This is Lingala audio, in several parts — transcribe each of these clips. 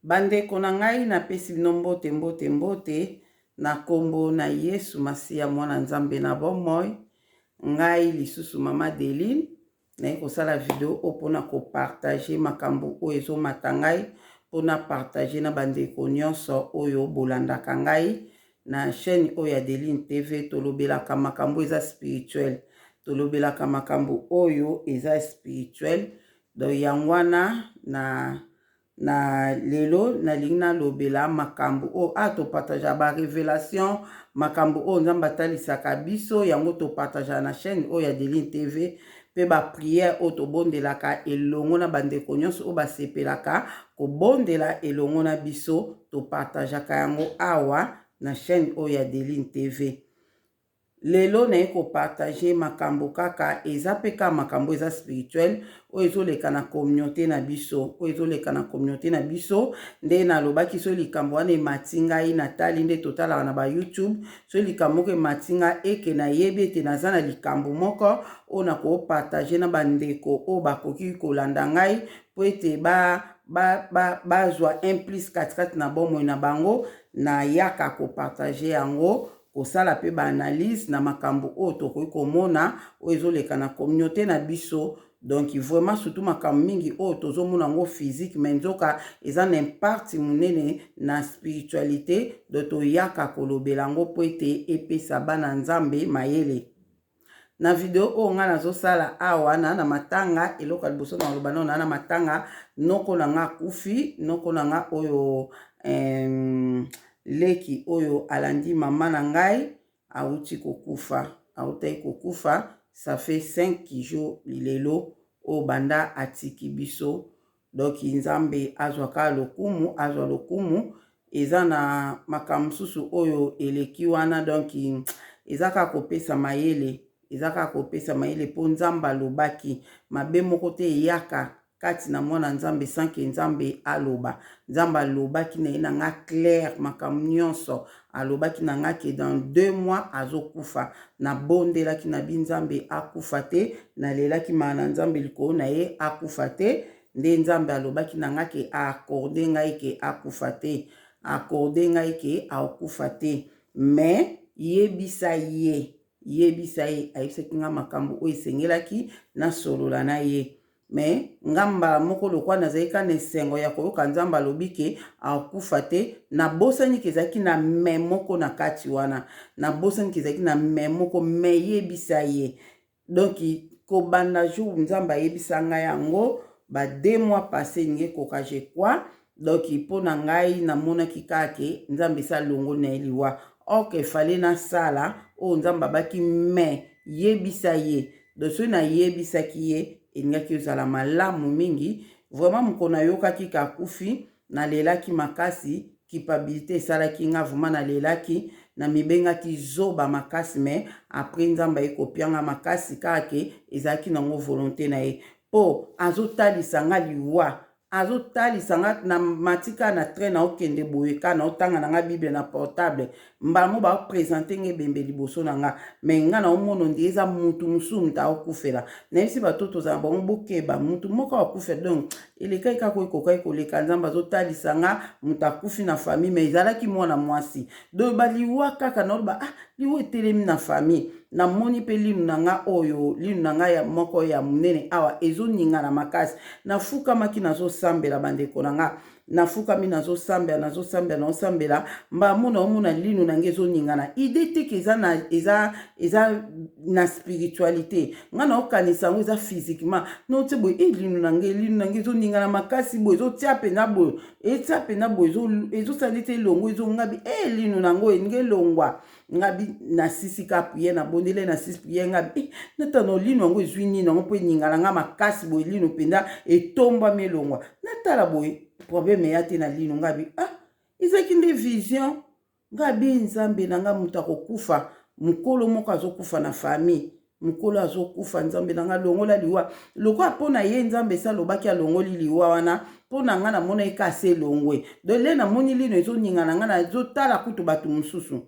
Bandeko na ngai napesi bino mbote mbote mbote na kombo na Yesu Masiya mwana Nzambe na bomoi. Ngai lisusu mama Deline naye kosala video oyo mpona kopartage makambo oyo ezomata ngai mpona partage na bandeko nyonso oyo bolandaka ngai na chaîne oyo ya Deline TV. Tolobelaka makambo eza spirituel, tolobelaka makambo oyo eza spirituel. Donc yango wana na lelo nalingi nalobela makambo oyo a topartagea ba révélation, makambo oyo Nzambe atalisaka biso, yango topartagea na chaîne oyo ya Deline TV, mpe baprière oyo tobondelaka elongo na bandeko nyonso oyo basepelaka kobondela elongo na biso, topartageaka yango awa na chaîne oyo ya Deline TV. Lelo naye ko partager makambo kaka eza pe kaka makambo eza spirituel oyo ezoleka na communaute na biso, oyo ezoleka na communaute na biso. Nde nalobaki soki likambo wana emati ngai natali nde totalaka na ba YouTube, soki likambo moko emati ngai eke nayebi ete naza na likambo moko oyo nakopartage na bandeko oyo bakoki kolanda ngai mpo ete bazwa ba, ba, un plus katikati na bomoi na bango, nayaka kopartage yango, kosala pe ba analyse na makambo oyo tokoki komona oyo ezoleka na communauté na biso. Donc vraiment surtout makambo mingi oyo tozomona yango physique, mais nzoka eza na impact monene na spiritualité. Donc toyaka kolobela yango mpo ete epesa bana Nzambe mayele. Na video oyo ngai nazosala awa na matanga, eloko ya liboso na koloba nano, na matanga noko na nga akufi, noko na nga oyo leki oyo alandi mama na ngai awuti kokufa, awutaki kokufa ça fait 5 jours lelo oyo banda atiki biso. Donc Nzambe azwaka lokumu, azwa lokumu. Eza na makambo mosusu oyo eleki wana, donc eza kaka kopesa mayele, eza kaka kopesa mayele mpo Nzambe alobaki mabe moko te eyaka kati na mwana Nzambe sans que Nzambe aloba. Nzambe alobaki na ye na nga clair makambo nyonso, alobaki na nga ke dans 2 mois azokufa. Nabondelaki na bi Nzambe akufa te, nalelaki maa na Nzambe likolo na ye akufa te. Nde Nzambe alobaki na nga ke aaccorde ngai ke akufa te, accorde ngai ke akufa te, mais yebisa ye, yebisa ye. Ayebisaki nga makambo oyo esengelaki nasolola na ye. Me nga mbala moko lokwa nazali kaka na esengo ya koyoka Nzambe alobi ke akufa te, nabosani ke ezalaki na me moko na kati wana, nabosani ke ezalaki na me moko, me yebisa ye. Donc kobanda jour Nzambe ayebisa ngai yango ba 2 mois passé elingi ekoka je crois. Donc mpo na ngai namonaki kaka ke Nzambe esi alongoli na ye liwa, or que fallait nasala oyo Nzambe abaki me yebisa ye. Donc soki nayebisaki ye elingaki ozala malamu mingi. Vraiment mokolo nayokaki ke akufi, nalelaki makasi, culpabilité esalaki nga vraiment, nalelaki, namibengaki zoba makasi. Mais après Nzambe aye kopianga makasi kaka ke ezalaki nango volonté na ye, mpo azotalisa nga liwa, azotalisa nga na matika na train naokende boye ka naotanga na nga Bible na portable, mbala mo baopresente nga ebembe liboso na nga, me nga naomona onde eza mutu mosusu moto aokufela. Nayebisi bato tozala bango bokeba, mutu moko akufela. Donc elekaki kaka oyo ekokaki koleka. Nzambe azotalisa nga moto akufi na famille, me ezalaki mwana mwasi. Donc baliwa kaka naoloba, ah, liwa etelemi na famille. Namoni mpe linu na nga oyo, linu na nga ya moko ya monene awa ezoningana makasi. Nafukamaki nazosambela, bandeko na nga, nafukami nazosambela, nazosambela, nazosambela, mbala mona omona linu na nga ezoningana. Ide te ke eza na, eza, eza na spiritualité, nga naokanisa yango eza physiquement. Notie boye e linu na nga, linu na nga ezoningana makasi boye, ezotia mpenza boye, etia mpenza boye, ezosala neti elongo ezongabi e linu na yango elingi elongwa. Ngabi nasisi ka priere, nabondeli nasisi priere, ngabi eh, natana lino yango ezwi nini yango mpo eningana nga makasi boye, lino mpenza etombwami elongwa. Natala boye problème eya te na lino. Ngabi ah, ezalaki nde vision. Ngabi Nzambe na nga, moto akokufa, mokolo moko azokufa na famille, mokolo azokufa, Nzambe na nga longola liwa. Lokola mpo na ye Nzambe esi alobaki alongoli liwa wana, mpo na nga namonaki ka ase elongwe. Donc le namoni lino ezoningana, nga nazotala kutu bato mosusu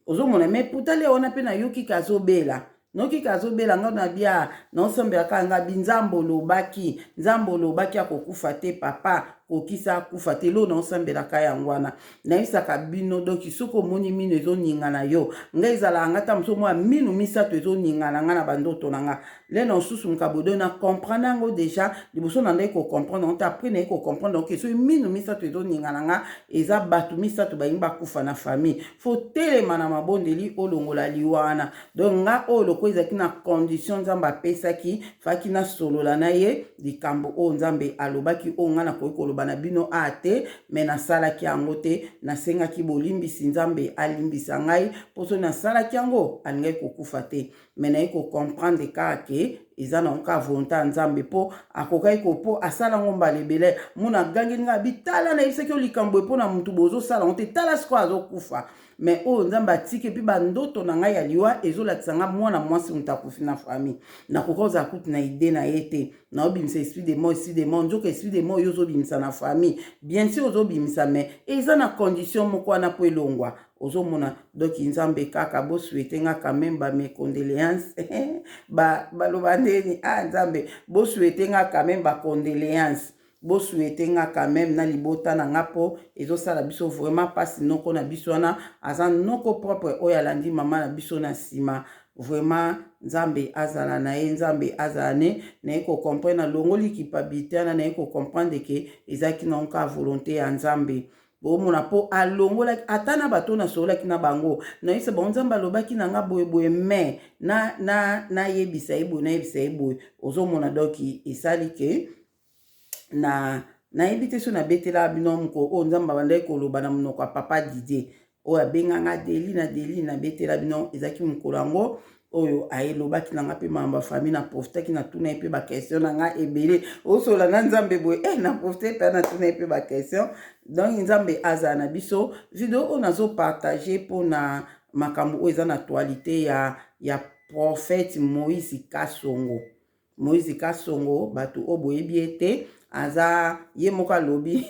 ozomona, mais putale wana mpe nayoki ka azobela, noki ka azobela. Nga na bia naosambela kaka, nga bi Nzambe olobaki, Nzambe olobaki akokufa te papa. Kokisa akufa te. Eloko naosambelaka yango wana, nayebisaka bino. Donc soki omoni mino ezoningana yo, ngai ezalaka nga ta mosusu mwa minu misato ezoningana nga na bandoto na nga lelo mosusu mokabo. Donc na comprendre yango déjà. Liboso na ndai kocomprendre yango te, après naye kocomprendre. Ok, soki minu misato ezoningana nga, eza bato misato balingi bakufa na famille. Faut telema na mabondeli, olongola liwa wana. Donc nga oyo lokola ezalaki na condition Nzambe apesaki, faki nasolola na ye likambo oyo Nzambe alobaki, oyo nga nakoki koloba na bino a te. Mais nasalaki yango te, nasengaki bolimbisi, Nzambe alimbisa ngai, mpo soki nasalaki yango, alingaki kokufa te. Mais naye kocomprendre kaka ke eza nango kaka volonté ya Nzambe, mpo akokaki ko mpo asala yango mbala ebele. Muna agangeli ngai abi: "Tala, nayebisaki yo likambo mpo na motu bozosala yango te, tala sikoyo azokufa." Mais oyo Nzambe atiki. Et puis bandoto na ngai ya liwa ezolakisa nga mwana mwasi moto akufi na famille. Nakoka kozala kutu na idée na ye te. Naobimisa esprit de mort, esprit de mort, nzoka esprit de mort oyo ozobimisa na famille, bien sûr ozobimisa, mais eza na condition moko wana mpo elongwa. Ozomona? Donc Nzambe kaka. Bosouhaiter nga quand même bames condoléances. Baloba ndeni? Ah, Nzambe, bosouhaiter nga quand même bacondoléances, bosouhaiter nga quand même na libota na nga, mpo ezosala biso vraiment mpasi. Noko na biso wana aza noko propre oyo alandi mama na biso na nsima. Vraiment, Nzambe azala na ye, Nzambe azala ne. Naye kocomprendre, nalongoli culpabilité wana, naye kocomprendre ke ezalaki nango kaka volonté ya Nzambe. Bomona, mpo alongolaki ata na bato nasololaki na bango, nayebisa bango Nzambe alobaki na nga boyeboye, mais nayebisa ye boye, nayebisa ye boye. Ozomona? Donc esali ke na nayebi te so nabetela bino moko oyo Nzambe abandaki koloba na monoko ya papa Didier oyo abenganga Deli na Deli. Nabetela bino, ezalaki mokolo yango oyo ayelobaki na nga mpe makambo ya famille. Na profitaki, natuna ye mpe baquestion na nga ebele. Osola na Nzambe boye, na profite mpe natuna ye mpe baquestion. Donc Nzambe azala na biso. Video oyo nazopartage mpona makambo oyo eza na actualité ya prophète Moïse Kasongo. Moïse Kasongo, bato oyo boyebi ye te, aza ye moko alobi,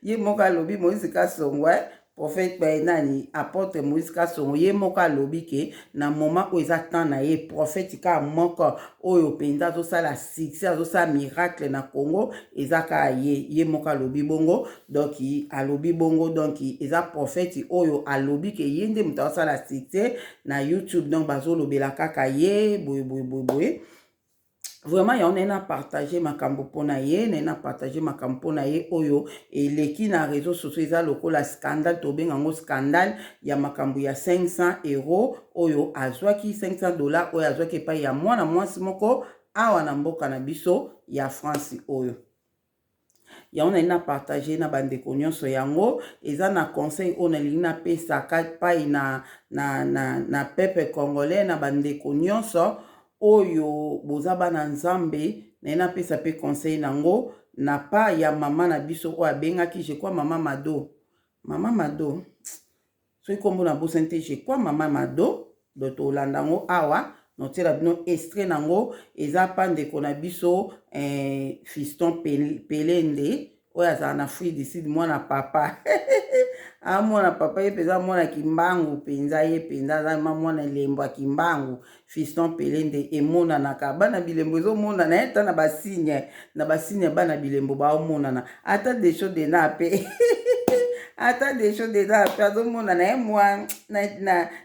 ye moko alobi, Moïse Kasongo, prophète nani, apôtre Moïse Kasongo, ye moko alobi ke na moment oyo eza temps na ye. Prophète kaka moko oyo mpenza azosala succès, azosala miracle na Congo, eza kaka ye. Ye moko alobi bongo. Donc alobi bongo, donc eza prophète oyo alobi ke ye nde moto azosala succès na YouTube. Donc bazolobela kaka ye boye boye boye boye. Vraiment, yango naye na partage makambo mpo na ye, naye na partage makambo mpo na ye oyo eleki na réseau sociaux. Eza lokola scandale, tobenga yango scandale ya makambo ya 500 euro oyo azwaki, 500 dollar oyo azwaki epai ya mwana mwasi moko awa na mboka na biso ya France. Oyo yango nalingi na partage na bandeko nyonso. Yango eza na conseil oyo nalingi napesaka pai na peuple congolais, na bandeko nyonso oyo boza bana Nzambe. Naye napesa mpe conseil nango na pa ya mama na biso oyo abengaki, je crois, mama Mado, mama Mado, soki nkombo na bosani te, je crois mama Mado. Donc tolanda yango awa, notiela bino extrait nango. Eza pa ndeko na biso Fiston Pelende oyo azala na Afrique du Sud, mwana papa, amwana papa. Ye mpenza mwana Kimbangu mpenza, ye mpenza aza ma mwana elembo ya Kimbangu. Fiston Pelende emonanaka, bana bilembo ezomonana ye ata na basigne, na basigne bana bilembo baomonana. Ata desho dena mpe, ata desho dena mpe azomonana ye mwa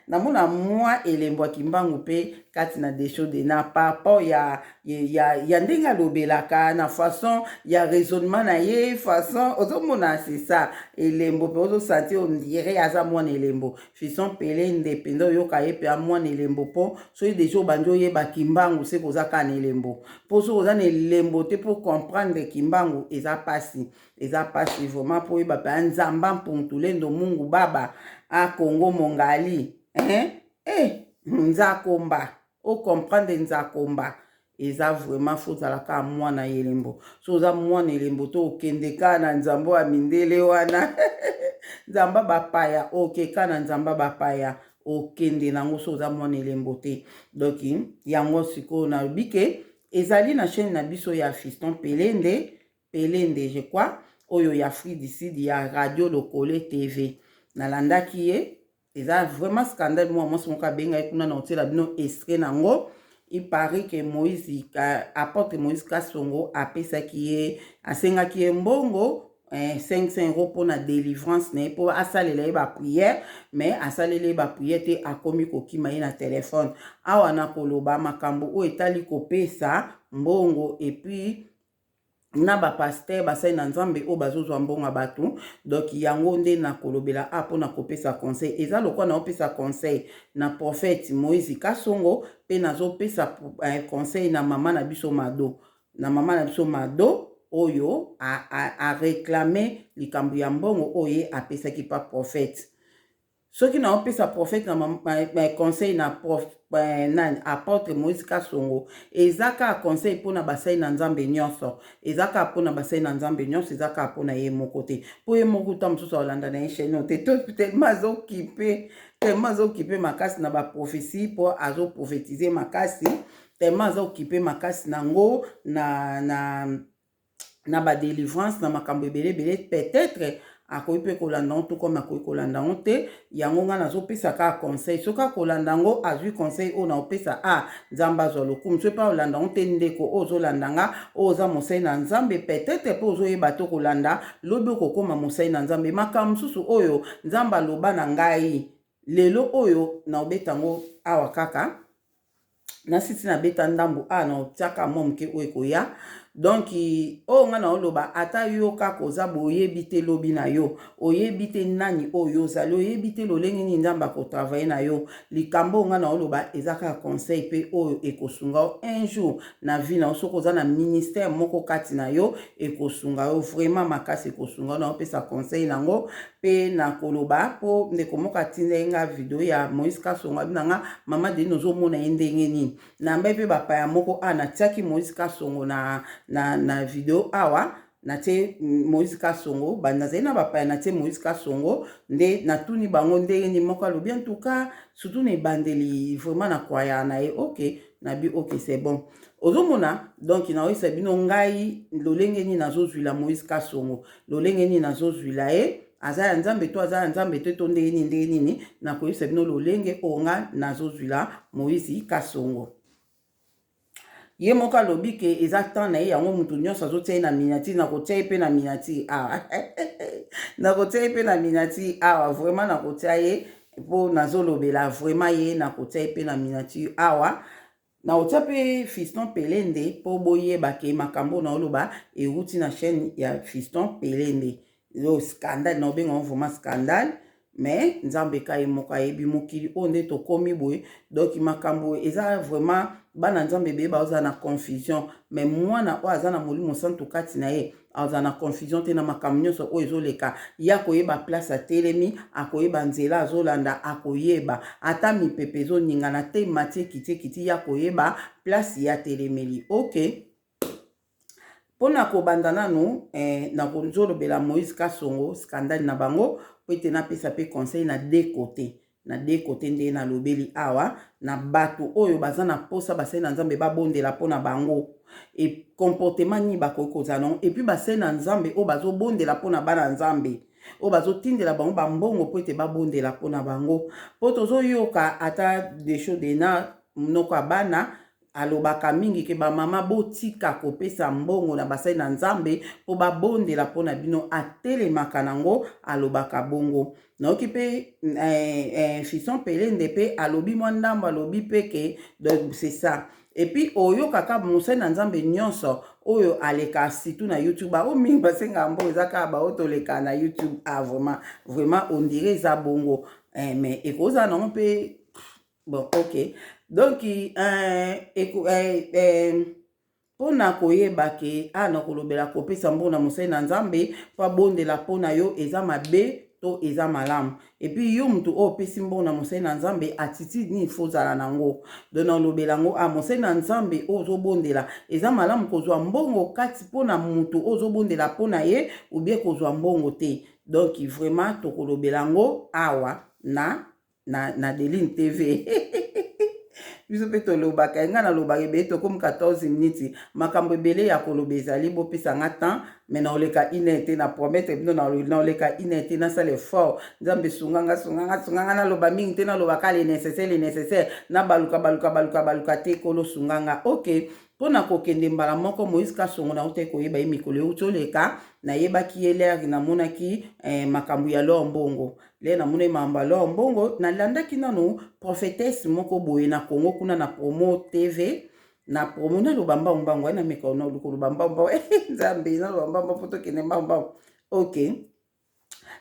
namona mwa elembo ya Kimbangu mpe kati na desho dena, par rapport ya ndenge alobelaka, na façon ya raisonnement na ye, façon ozomona, c'est ça, elembo mpe ozosentir, on dirait aza mwana elembo. Fiston Pelende mpenza, oyoka ye mpe amwana elembo, mpo soki déjà obandi oyeba Kimbangu, se koza kaka na elembo, mpo soki oza na elembo te, mpo comprendre Kimbangu eza pasi, eza pasi vraiment. Mpo oyeba mpe Nzamba Mpuntulendo Mungu Baba akongo mongali, eh? Eh, Nzakomba, ocomprendre Nzakomba eza vraiment, faut ozala kaka mwana elembo. So oza mwana elembo to okende kaka na Nzambe ya mindele wana, Nzambe bapaya, oke kaka na Nzambe bapaya, okende nango so oza mwana elembo te. Donc yango sikoyo nalobi ke ezali na chaîne na biso ya Fiston Pelende, Pelende je crois, oyo ya Afrique du Sud, ya Radio Lokole TV. Nalandaki ye, eza vraiment scandale. Mwa mwasi moko abengaki kuna, na kotiela bino extrait nango. Il paraît que Moïse, apôtre Moïse Kasongo apesaki ye, asengaki ye mbongo. 500 euro mpona délivrance na ye, mpo asalela ye baprière, mais asaleli ye baprière te, akomi kokima ye na telefone. Awa nakoloba makambo oyo etali kopesa mbongo et puis na bapasteur, basali na Nzambe oyo bazozwa mbongo ya bato. Donc yango nde nakolobela a mpona kopesa conseil. Eza lokola naopesa conseil na prophète Moïse Kasongo, mpe nazopesa conseil na mama na biso Mado, na mama na biso Mado oyo aréclame likambo ya mbongo oyo ye apesaki pa prophète. Soki naopesa prophète na conseil na prof, nani, apôtre Moïse Kasongo, eza kaka conseil mpona basali na Nzambe nyonso, eza kaka mpona basali na Nzambe nyonso, eza kaka mpona ye moko te, mpo ye moko ta mosusu akolanda na ye chaîne te, to tellement azokipe, tellement azokipe makasi na baprophétie, mpo azoprophétise makasi, tellement azokipe makasi nango na badélivrance, na makambo ebele ebele. Peut-être akoki mpe kolanda yango to komi akoki kolanda yango te. Yango ngai nazopesa kaka conseil. Soki akolanda yango, azwi conseil oyo naopesa a, Nzambe azwa lokumu. Soki mpe akolanda yango te, ndeko oyo ozolanda nga, oyo oza mosali na Nzambe, peut-être mpe ozoyeba to kolanda, lobi okokóma mosali na Nzambe. Makambo mosusu oyo Nzambe aloba na ngai lelo oyo, naobeta yango awa kaka nasiti, nabeta ndambo awa, na otiaka mwa moke oyo ekoya. Donc oyo ngai naoloba, ata yo kaka oza, boyebi te lobi na yo, oyebi te nani oyo ozali, oyebi te lolenge nini Nzambe akotravaille na yo. Likambo oyo ngai naoloba eza kaka conseil, mpe oyo ekosunga yo un jour na vie na yo. Soki oza na ministère moko kati na yo, ekosunga yo vraiment makasi, ekosunga yo. Naopesa conseil nango mpe na koloba mpo ndeko moko atindaki nga video ya Moïse Kasongo, abi na nga: "Mama Deline, ozomona ye ndenge nini?" Nayambai mpe bapaya moko awa, natiaki Moïse Kasongo na video awa, natie Moïse Kasongo, nazali na bapaya, natie Moïse Kasongo nde natuni bango ndenge nini. Moko alobi: "En tout cas, surtout na ebandeli, vraiment na kwaya na ye." Ok, nabi: "Ok, c'est bon." Ozomona, donc naoyisa bino ngai lolenge nini nazozwila Moïse Kasongo, lolenge nini nazozwila ye, aza ya Nzambe to aza ya Nzambe te, to ndenge nini, ndenge nini. Nakoyebisa bino lolenge oyo nga nazozwila Moïse Kasongo. Ye moko alobi ke eza temps na ye, yango motu nyonso azotia ye na miniature. Nakotia ye mpe na miniature awa, nakotia ye mpe na miniature awa. Vraiment nakotia ye mpo nazolobela vraiment ye. Nakotia ye mpe na miniature awa, nakotia mpe Fiston Pelende, mpo boyeba ke makambo naoloba euti na chaîne ya Fiston Pelende. Oyo scandale, naobenga vraiment scandale, mais Nzambe ka ye moko ayebi. Mokili oyo nde tokómi boye, donc makambo eza vraiment, bana Nzambe ebele bazala na confusion, mais mwana oyo aza na Molimo Santu kati na ye azala na confusion te na makambo nyonso oyo ezoleka. Ya koyeba place atelemi, akoyeba nzela azolanda, akoyeba ata mipepe ezoningana te, mati ekiti ekiti, ya koyeba place ye atelemeli. Ok, mpona kobanda nanu, nakozolobela Moïse Kasongo, scandale na bango, po ete napesa mpe conseil na deux côté, na deux côté nde nalobeli awa, na bato oyo baza na posa basali na Nzambe babondela mpona bango e comportement nini bakoki kozala nango, et puis basali na Nzambe oyo bazobondela mpona bana Nzambe, oyo bazotindela bango bambongo mpo ete babondela mpona bango. Mpo tozoyoka ata Desho Dena, monoko ya bana, alobaka mingi ke bamama botika kopesa mbongo na basali na Nzambe mpo babondela mpona bino. Atelemaka nango, alobaka bongo. Nayoki mpe Fiston Pelende mpe alobi mwa ndambo, alobi mpe ke donc c'est ça. Et puis oyokaka mosali na Nzambe nyonso oyo aleka surtout na YouTube, oyo mingi basengaka mbongo, eza kaka baoyo toleka na YouTube. Ah, vraiment, vraiment, on dirait eza bongo, mais ekozala nango mpe bon. Ok, donc mpona koyeba ke a na kolobela kopesa mbongo na mosali na Nzambe mpo abondela mpo na yo, eza mabe to eza malamu? Et puis yo motu oyo opesi mbongo na mosali na Nzambe, attitude nini faut ozala nango? Donc nalobela yango a mosali na Nzambe oyo ozobondela, eza malamu kozwa mbongo kati mpona motu oyo ozobondela mpo na ye, ou bien kozwa mbongo te? Donc vraiment tokolobela yango awa na Deline TV. Biso mpe tolobaka, ngai nalobaka ebele. Tokomi 14 minutes, makambo ebele ya koloba ezali. Bopesanga temps. Mais naoleka une te, na promettre bino naoleka une te. Nasala effort. Nzambe, sunganga, sunganga, sunganga. Naloba mingi te, naloba ka le nécessaire, le nécessaire. Nabaluka, baluka, baluka, baluka te. Kolo, sunganga. Ok, mpo na kokende mbala moko, Moïse Kasongo, nauti koyeba ye mikolo euti oleka. Nayebaki ye l'heure namonaki makambo ya L'or Mbongo. Le namoni makambo ya L'or Mbongo, nalandaki nanu prophétesse moko boye na Congo kuna na Promo TV. Na Promo, naloba mbangu mbangu, aye nameka koloba mbangu mbangu. Nzambe, naloba mbangu mpo tokende mbangu mbangu. Ok,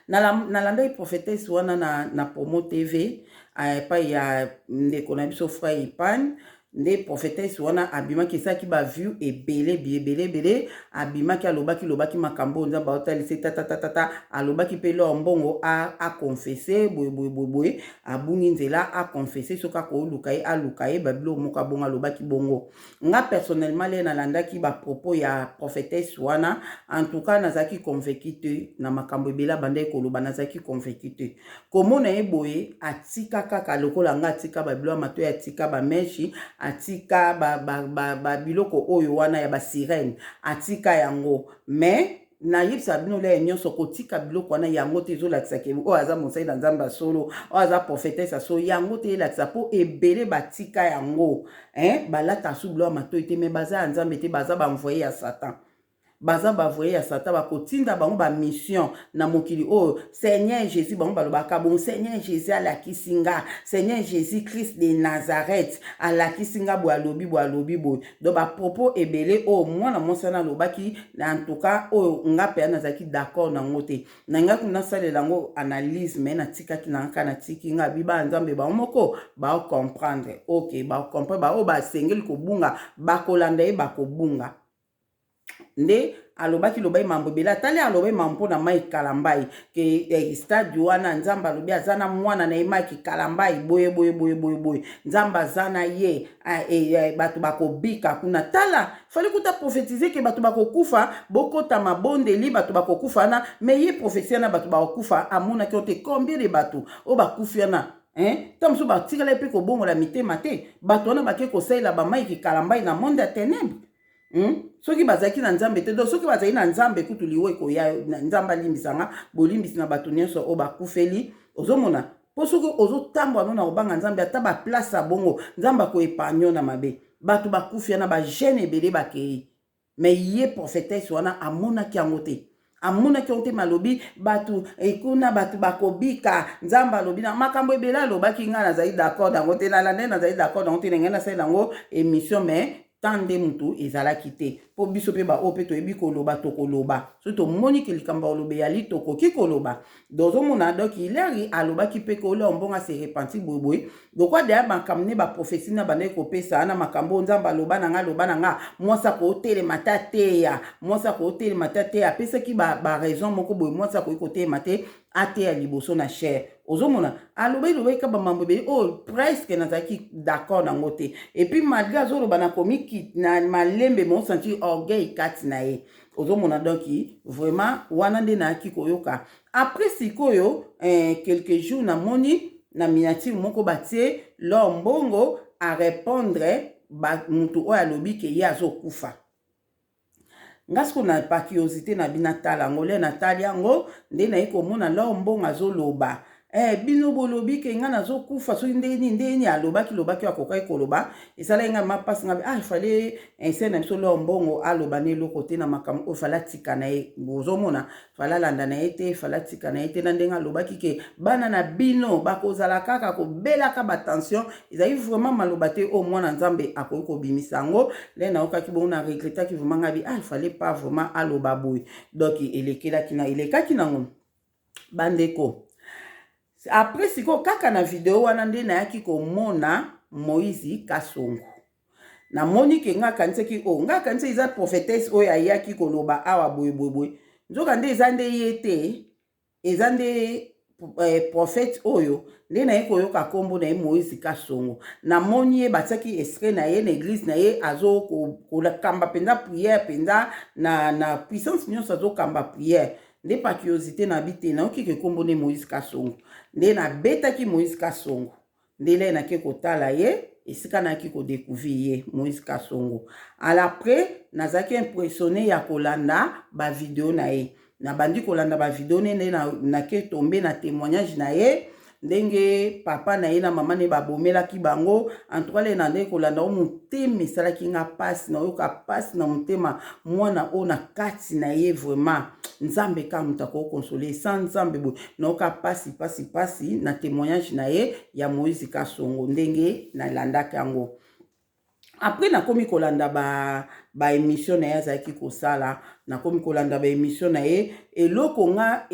nalandaki prophétesse wana na Promo TV epai ya ndeko na biso frère Ipan. Nde prophétesse wana abimaki, esalaki bavues ebele ebele ebele. Abimaki, alobaki, lobaki makambo oyo Nzambe aotalisa tatatatata. Alobaki mpe L'or Mbongo aconfesser boye boye boye boye, abungi nzela, aconfesser, soki akoluka ye, aluka ye. Babiloko moko abongo alobaki bongo. Nga personnellement, le nalandaki bapropos ya prophétesse wana, en tout cas nazalaki convaincu te na makambo ebele abandaki koloba. Nazalaki convaincu te. Komona ye boye, atika kaka lokola nga, atika babilo ya matoi, atika bamèches, atika babiloko ba, ba, ba oyo wana ya basirène, atika yango. Mais nayebisa bino, l'heure nyonso kotika biloko wana, yango te ezolakisaka oyo aza mosali na Nzambe ya solo, oyo aza prophétesse ya solo. Yango te elakisa, mpo ebele batika yango, balata su biloko ya matoi te, mais baza ya Nzambe te. Baza baenvoyé ya Satan, baza baenvoyé ya Satan. Bakotinda bango bamission na mokili oyo. Seigneur Jésus, bango balobaka bon, Seigneur Jésus alakisi nga, Seigneur Jésus Christ de Nazareth alakisi nga boye, alobi boye, alobi boye. Donc bapropos ebele oyo mwana mwasi wana alobaki, en tout cas oyo nga mpe nazalaki d'accord nango te. Na ngai nasalela yango analyse, mais natikaki na kaka, natiki nga biba ya Nzambe, bango moko baocomprendre. Ok, baocomprendre. Baoyo basengeli kobunga, bakolanda ye, bakobunga. Nde alobaki, lobaki mambo ebele. Atali, alobaki mambo mpo na Mike Kalambai ke stade wana, Nzambe alobi aza na mwana na ye Mike Kalambai, boye boye boye boye boye, Nzambe aza na ye, bato bakobika kuna. Tala, fallait kuta prophétise ke bato bakokufa, bokota mabondeli, bato bakokufa wana. Mais ye prophétie wana, bato bakokufa, amonaki oyo te. Combien de bato oyo bakufi wana? Ntango mosusu batikala mpe kobongola mitema te. Bato wana bake kosalela baMike Kalambai na monde ya ténèbre. Soki bazalaki na Nzambe te, donc soki bazalaki na Nzambe kutu, liwo ekoya. Nzambe alimbisanga, bolimbisi na bato nyonso oyo bakufeli. Ozomona, mpo soki ozotambola no na kobanga Nzambe, ata baplace ya bongo, Nzambe akoépargner na mabe. Bato bakufi wana, bajeunes ebele bakei, mais ye prophétesse wana amonaki yango te, amonaki yango te. Malobi bato ekuna, bato bakobika, Nzambe alobi na makambo ebele alobaki. Ngai nazali d'accord yango te, nalanda, nazali d'accord yango te. Na ngai nasali yango émission, mais tant nde mutu ezalaki te, mpo biso mpe baoyo mpe toyebi koloba, tokoloba. Soki tomoni ke likambo ya koloba eyali, tokoki koloba. Dozomona, donc l'heure alobaki mpe ke L'or Mbongo ase repentir boyeboye, lokwa deya makambo ne baprophétie na bandaki kopesa na makambo oyo Nzambe aloba na nga, aloba na nga, mwasi akotelema te ateya, mwasi akotelema te ateya. Apesaki baraison ba moko boye, mwasi akoki kotelema te ateya liboso na chaire. Ozomona, alobaki, lobaki ka bamambo ebele oyo presque nazalaki d'accord nango te. Et puis malgré azoloba na komiki na malembe, mosentir orgueil kati na ye. Ozomona, donc vraiment wana nde nayaki koyoka. Après sikoyo quelques jours, namoni na miniature moko batie L'or Mbongo arépondre mutu oyo alobi ke ye azokufa. Nga sikoyo na pa curiosité na bino, natala yango. Le natali yango, nde naye komona L'or Mbongo azoloba: bino bolobi ke nga nazokufa, soki ndenge nini, ndenge nini. Alobaki, lobaki oyo akokaki koloba. Esalaki ngai mapasi. Ngai ah, ifale ese na biso L'or Mbongo aloba na eloko te na makambo oyo. Fallait atika na ye. Bozomona, fallait alanda na ye te, fallait atika na ye te. Na ndenge alobaki ke bana na bino bakozala kaka kobelaka batension, ezali vraiment maloba te oyo mwana Nzambe akoki kobimisa yango. Le nayokaki bongo, na regrettaki vraiment. Ngai ah, ifale pas vraiment aloba boye. Donc elekelaki na elekaki nango, bandeko. Après sikoyo, kaka na video wana nde nayaki komona Moïse Kasongo. Namoni ke nga akanisaki o nga akanisaki eza prophétesse oyo ayaki koloba awa boye boye boye, nzoka nde eza nde ye te, eza nde prophète oyo nde naye koyoka nkombo na ye Moïse Kasongo. Namoni ye, batiaki extrait na ye na église na ye, azokamba mpenza prière mpenza na puissance nyonso, azokamba prière. Nde pa curiosité na bi te, nayoki ke nkombo nde Moïse Kasongo, nde nabetaki Moïse Kasongo, nde le nake kotala ye. Esika nayaki kodécouvrir ye, Moïse Kasongo. À l'après, nazalaki impressionné ya kolanda bavideo na ye. Nabandi kolanda bavideo ne nde nake tombe na témoignage na ye, ndenge papa na ye na mama ne babomelaki bango. En tout cas, le na ndenge kolanda o, motema esalaki nga mpasi, nayoka mpasi na motema. Mwana oyo, na kati na ye, vraiment, Nzambe kaka moto akoconsoler. Sans Nzambe boye, nayoka mpasi, mpasi, mpasi na témoignage na ye ya Moïse Kasongo, ndenge nalandaki yango. Après, nakomi kolanda baémission ba na ye azalaki kosala. Nakomi kolanda baémission na ye. Eloko nga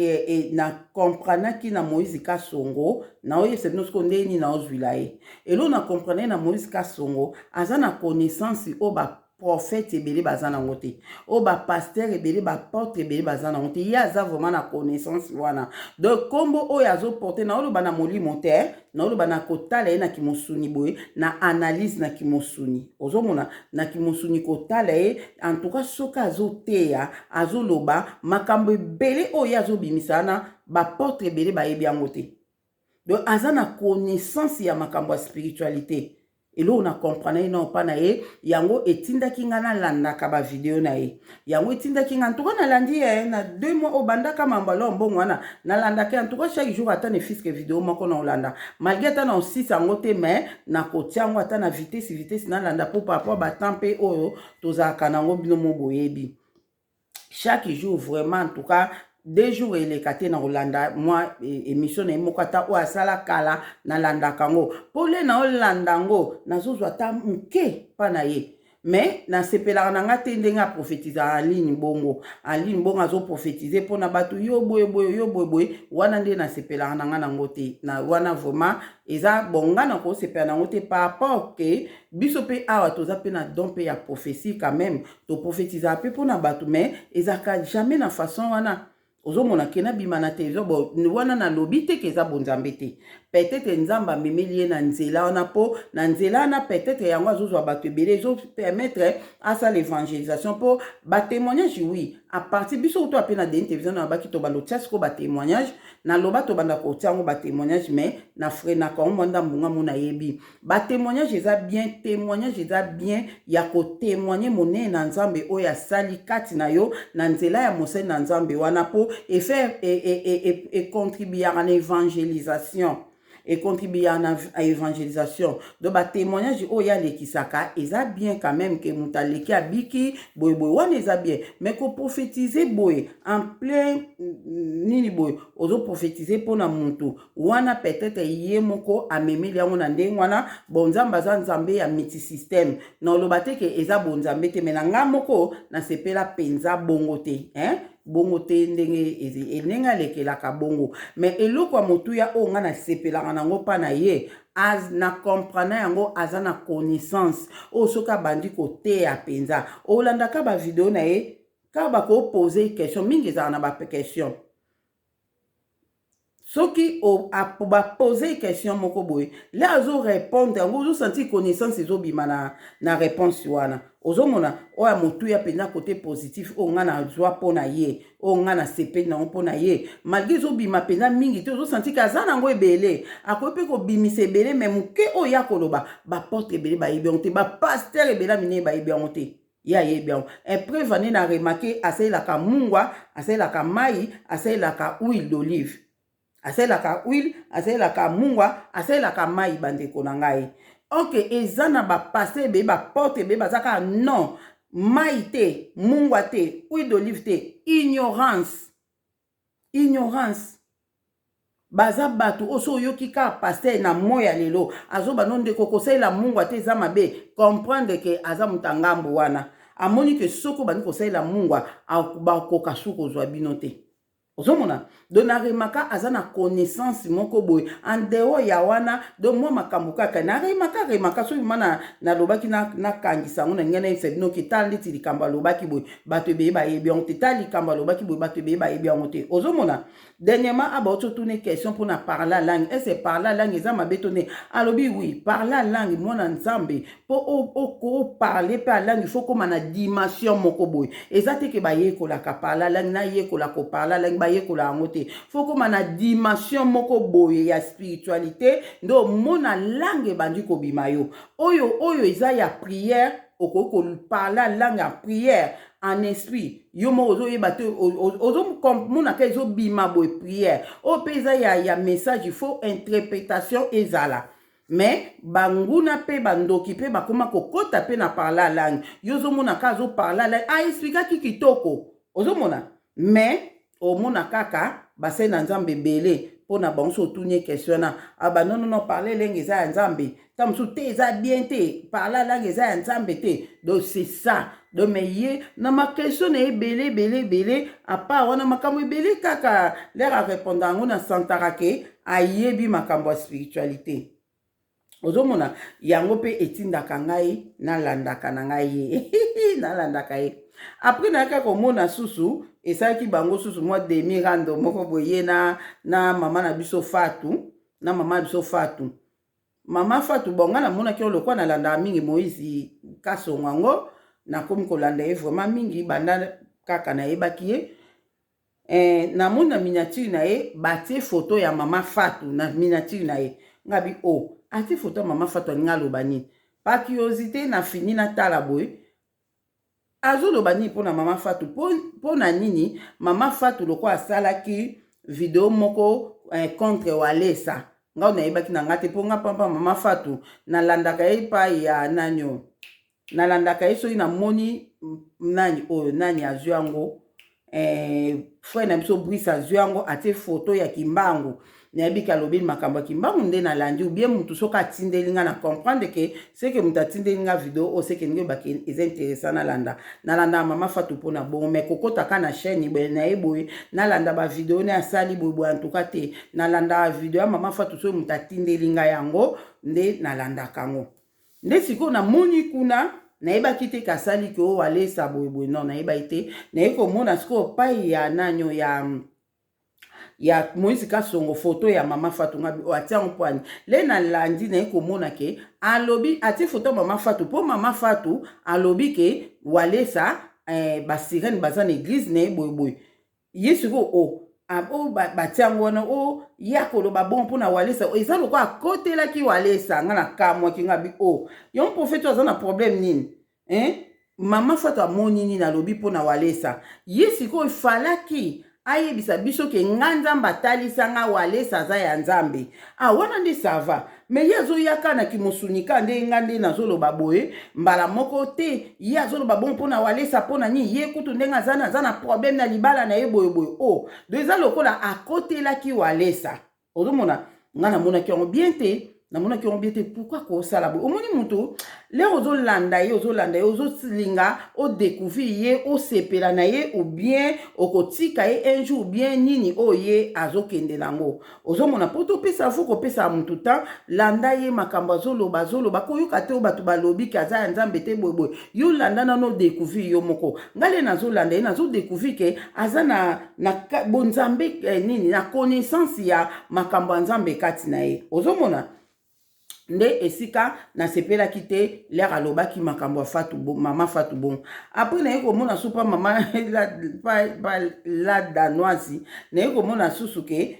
na comprenaki na Moïse Kasongo, naoyebisa bino sikoyo ndenge nini naozwila ye. Eloko na comprendre na Moïse Kasongo, aza na connaissance oyo baprophète ebele baza nango te, oyo bapasteur ebele, baapôtre ebele baza nango te. Ye aza vraiment na connaissance wana. Donc nkombo oyo azoporter, naoloba na molimo te, naoloba na kotala ye na kimosuni boye, na analyse na kimosuni, ozomona na kimosuni kotala ye. En tout cas, soki azoteya, azoloba makambo ebele oyo ye azobimisa wana, baapôtre ebele bayebi yango te. Donc aza na connaissance ya makambo ya spiritualité. Eloko na comprendre ye na opa na ye, yango etindaki nga nalandaka bavideo na ye. Yango etindaki nga ntuka nalandi ye na 2 mois oyo bandaka mambo alo mbongo wana. Nalandaka ye en tout cas chaque jour, ata ne fût-ce que video moko na olanda, malgré ata na osisa yango te, mais nakotia yango ata na vitesse vitesse, nalanda mpo par rapport batemps mpe oyo tozalaka nango, bino mo boyebi. Chaque jour vraiment, en tout cas 2 jours eleka te na kolanda mwa émission na ye moko, ata oyo asala kala, nalandaka yango. Mpo le na olanda yango, nazozwa ata moke mpa na ye, mais nasepelaka na nga te ndenge aprofetizaka en ligne bongo. En ligne bongo, azoprophétiser mpona bato, yo boye boye, yo boye boye. Wana nde nasepelaka na nga nango te. Na wana vraiment eza bon, nga na kosepela nango te, par rapport ke biso mpe awa toza mpe na don mpe ya prophétie. Quand même toprophétisaka mpe mpona bato, mais ezalaka jamais na façon wana ozomona ke nabima na télévision. Bon, wana nalobi te ke eza bonzambe te. Peut-être Nzambe amemeli ye na nzela wana, mpo na nzela wana peut-être yango azozwa bato ebele, ezopermettre asala évangélisation. Mpo batémoignage, oui, à partir biso kutu ape na deni télévision na babaki, tobanda otia sikoyo batémoignage. Naloba tobanda kotia yango batémoignage, mais na freinaka yango mwa ndambu. Nga mo nayebi batémoignage eza bien. Témoignage eza bien ya kotémoigner monene na Nzambe oyo asali kati na yo na nzela ya mosali na Nzambe wana, mpo efaire econtribuaka na évangélisation, econtribuaka na évangélisation. Donc batémoignage oyo alekisaka eza bien quand même, ke moto aleki, abiki boyeboye, wana eza bien. Mais koprophétiser boye en plein nini boye, ozoprophétiser mpona motu wana, peut-être ye moko amemeli yango na ndenge wana. Bon, Nzambe aza Nzambe ya multisystème. Na oloba te ke eza bonzambe te, mais na nga moko nasepela mpenza bongo te, hein? Bongo te, ndenge ndenge alekelaka bongo. Mais eloko ya motuya oyo nga nasepelaka nango mpa na ye, na comprendre yango, aza na connaissance oyo soki abandi koteya mpenza, olandaka bavideo na ye kaka, bakopose question mingi, ezalaka na baquestion. Soki bapose question moko boye, le azorépondre yango, ozosentir connaissance ezobima na réponse wana. Ozomona oyo ya motuya mpenza, côté positif oyo ngai nazwa mpo na ye, oyo ngai nasepeli nango mpo na ye, malgré ezobima mpenza mingi te, ozosentir ke aza nango ebele. Akoki mpe kobimisa ebele, mais moke oyo ya koloba, baapôtre ebele bayebi yango te, bapasteur ebele ya minene bayebi yango te, ye ayebi yango. Preuve ane na remarquer, asalelaka mungwa, asalelaka mai, asalelaka huile d'olive, asalelaka huile, asalelaka mungwa, asalelaka mai. Bandeko na ngai, ok, eza na bapasteur ebele, baapôtre ebele baza kaka non, mai te, mungwa te, huile d'olive te. Ignorance, ignorance. Baza bato oyo so oyoki kaka pasteur na moi ya lelo azoba no, ndeko, kosalela mungwa te, eza mabe, comprendre ke aza moto ya ngambo wana. Amoni ke soki obandi kosalela mungwa, bakoka su kozwa bino te. Ozomona, donc na remarquer aza na connaissance moko boye en dehors ya wana. Donc mwa makambo kaka na remarquer, remarquer soki ma nalobaki, nakangisa yango na ngai, nayebisa bino ke tala ndeti likambo alobaki boye, bato ebeye bayebi yango te. Tala likambo alobaki boye, bato ebeye bayebi yango te. Ozomona, dernièrement abauti otuna question mpona parler langue: est-ce parler langue eza mabe to nde? Alobi oui, parler langue, mwana Nzambe, mpo oparler mpe alangue, il faut koma na dimension moko boye. Eza te ke bayekolaka parler langue, nayekola koparler langue. bayekola yango te. Faut okóma na dimension moko boye ya spiritualité nde omona langue ebandi kobima yo. Oyo eza ya prière, okoki koparler langue ya prière en esprit, yo moko ozoyeba te, ozomonaka ezobima boye prière. Oyo mpe eza ya message, il faut interprétation ezala. Mais banguna mpe bandoki mpe bakóma kokɔta mpe na parler langue. Yo ozomona kaka azoparler langue, aexpliquaki kitoko, ozomona. Mais omona kaka basali na Nzambe ebele, mpo na bango so otuni ye question wana, aba non, non, non, parler langue eza ya Nzambe ta mosusu te, eza bien te, parler langue eza ya Nzambe te. Donc c'est ça. Donc mais ye na maquestion na ye ebele ebele ebele, à part wana makambo ebele kaka l'heure arépondre yango, na sentaka ke ayebi makambo ya spiritualité. Ozomona, yango mpe etindaka ngai nalandaka na ngai ye, nalandaka ye. Après nayaka komona susu esalaki bango susu mwa demi rando moko boye, ye na mama na biso Fatu, na mama na biso Fatu, mama Fatu. Bon, ngai namonaki oyo lokwa nalandaka mingi Moïse Kasongo yango, nakomi kolanda ye vraiment mingi banda kaka nayebaki ye. Namoni na miniature na ye batie foto ya mama Fatu na miniature na ye. Ngabi o oh, atie foto ya mama Fatu, alingi aloba nini? Par curiosité na fini natala boye, azoloba nini mpona mama Fatu? Mpo na nini mama Fatu lokola asalaki video moko contre Walesa? Ngai nayebaki na nga te, mpo nga pampa mama Fatu nalandaka ye epai ya nani oyo nalandaka ye. Soki namoni nani oyo, nani azwi yango, frère na biso Brice azwi yango, atie foto ya Kimbangu, nayebi ke alobi makambo ya Kimbangu nde nalandi. Ou bien mutu soki atindeli nga, na comprendre ke seke moto atindeli nga video oyo, seke ndenge oyebaki eza intéressant, nalanda. Nalandaka mama Fatu mpona bongo. Mais kokota ka na chaîne na ye boye, nalanda bavideo ne asali boye boye, antuka te. Nalandaka video ya mama Fatu soki moto atindeli nga yango nde nalandaka yango. Nde sikoyo namoni kuna, nayebaki te kasali ke oyo alesa boyeboye, non, nayebaki te. Naye komona sikoyo pai ya nani, ya Moïse Kasongo, foto ya mama Fatu. Ngabi oyo atia yango mpo ani le nalandi, naye komona ke alobi atie foto ya mama Fatu mpo mama Fatu alobi ke Walesa, basirene baza na église na ye boyeboye. Ye sikoyo o oyo batia yango wana, o ye akoloba bon mpona Walesa, eza lokola akotelaki Walesa. Nga na kamwaki, nga bi o yo prophète aza na problème nini, hein? Mama Fatu amoni nini alobi mpona Walesa? Ye sikoyo efalaki ayebisa biso ke nga Nzambe atalisa nga Walesa aza ya Nzambe. Ah, wana nde ça va. Mais ye azoyaka na kimosuni ka nde nga nde nazoloba boye mbala moko te. Ye azoloba bon mpona Walesa, mpona nini? Ye kutu ndenge aza na problème na libala na ye boyeboye. O oh, donc eza lokola akotelaki Walesa. Ozomona, nga namonaki yango bien te, namonaki yango bien te. Pourquoi kosala boye? Omoni moto, l'heure ozolanda ye, ozolanda ye, ozolinga odécouvrir ye, osepela na ye, ou bien okotika ye un jour, bien nini oyo ye azokende nango. Ozomona, mpo topesa, faut kopesa motu temps. Landa ye, makambo azoloba, azoloba, koyoka te oyo bato balobi ke aza ya Nzambe te boyeboye. Yo landa nano, odécouvrir yo moko. Ngai le nazolanda ye, nazodécouvrir ke aza na bonzambe, nini, na connaissance ya makambo ya Nzambe kati na ye. Ozomona nde esika nasepelaki te l'heure alobaki makambo ya Fatu, mama Fatu. Bon, après naye komona su pa mama pa, pa la Danoise, naye komona susu ke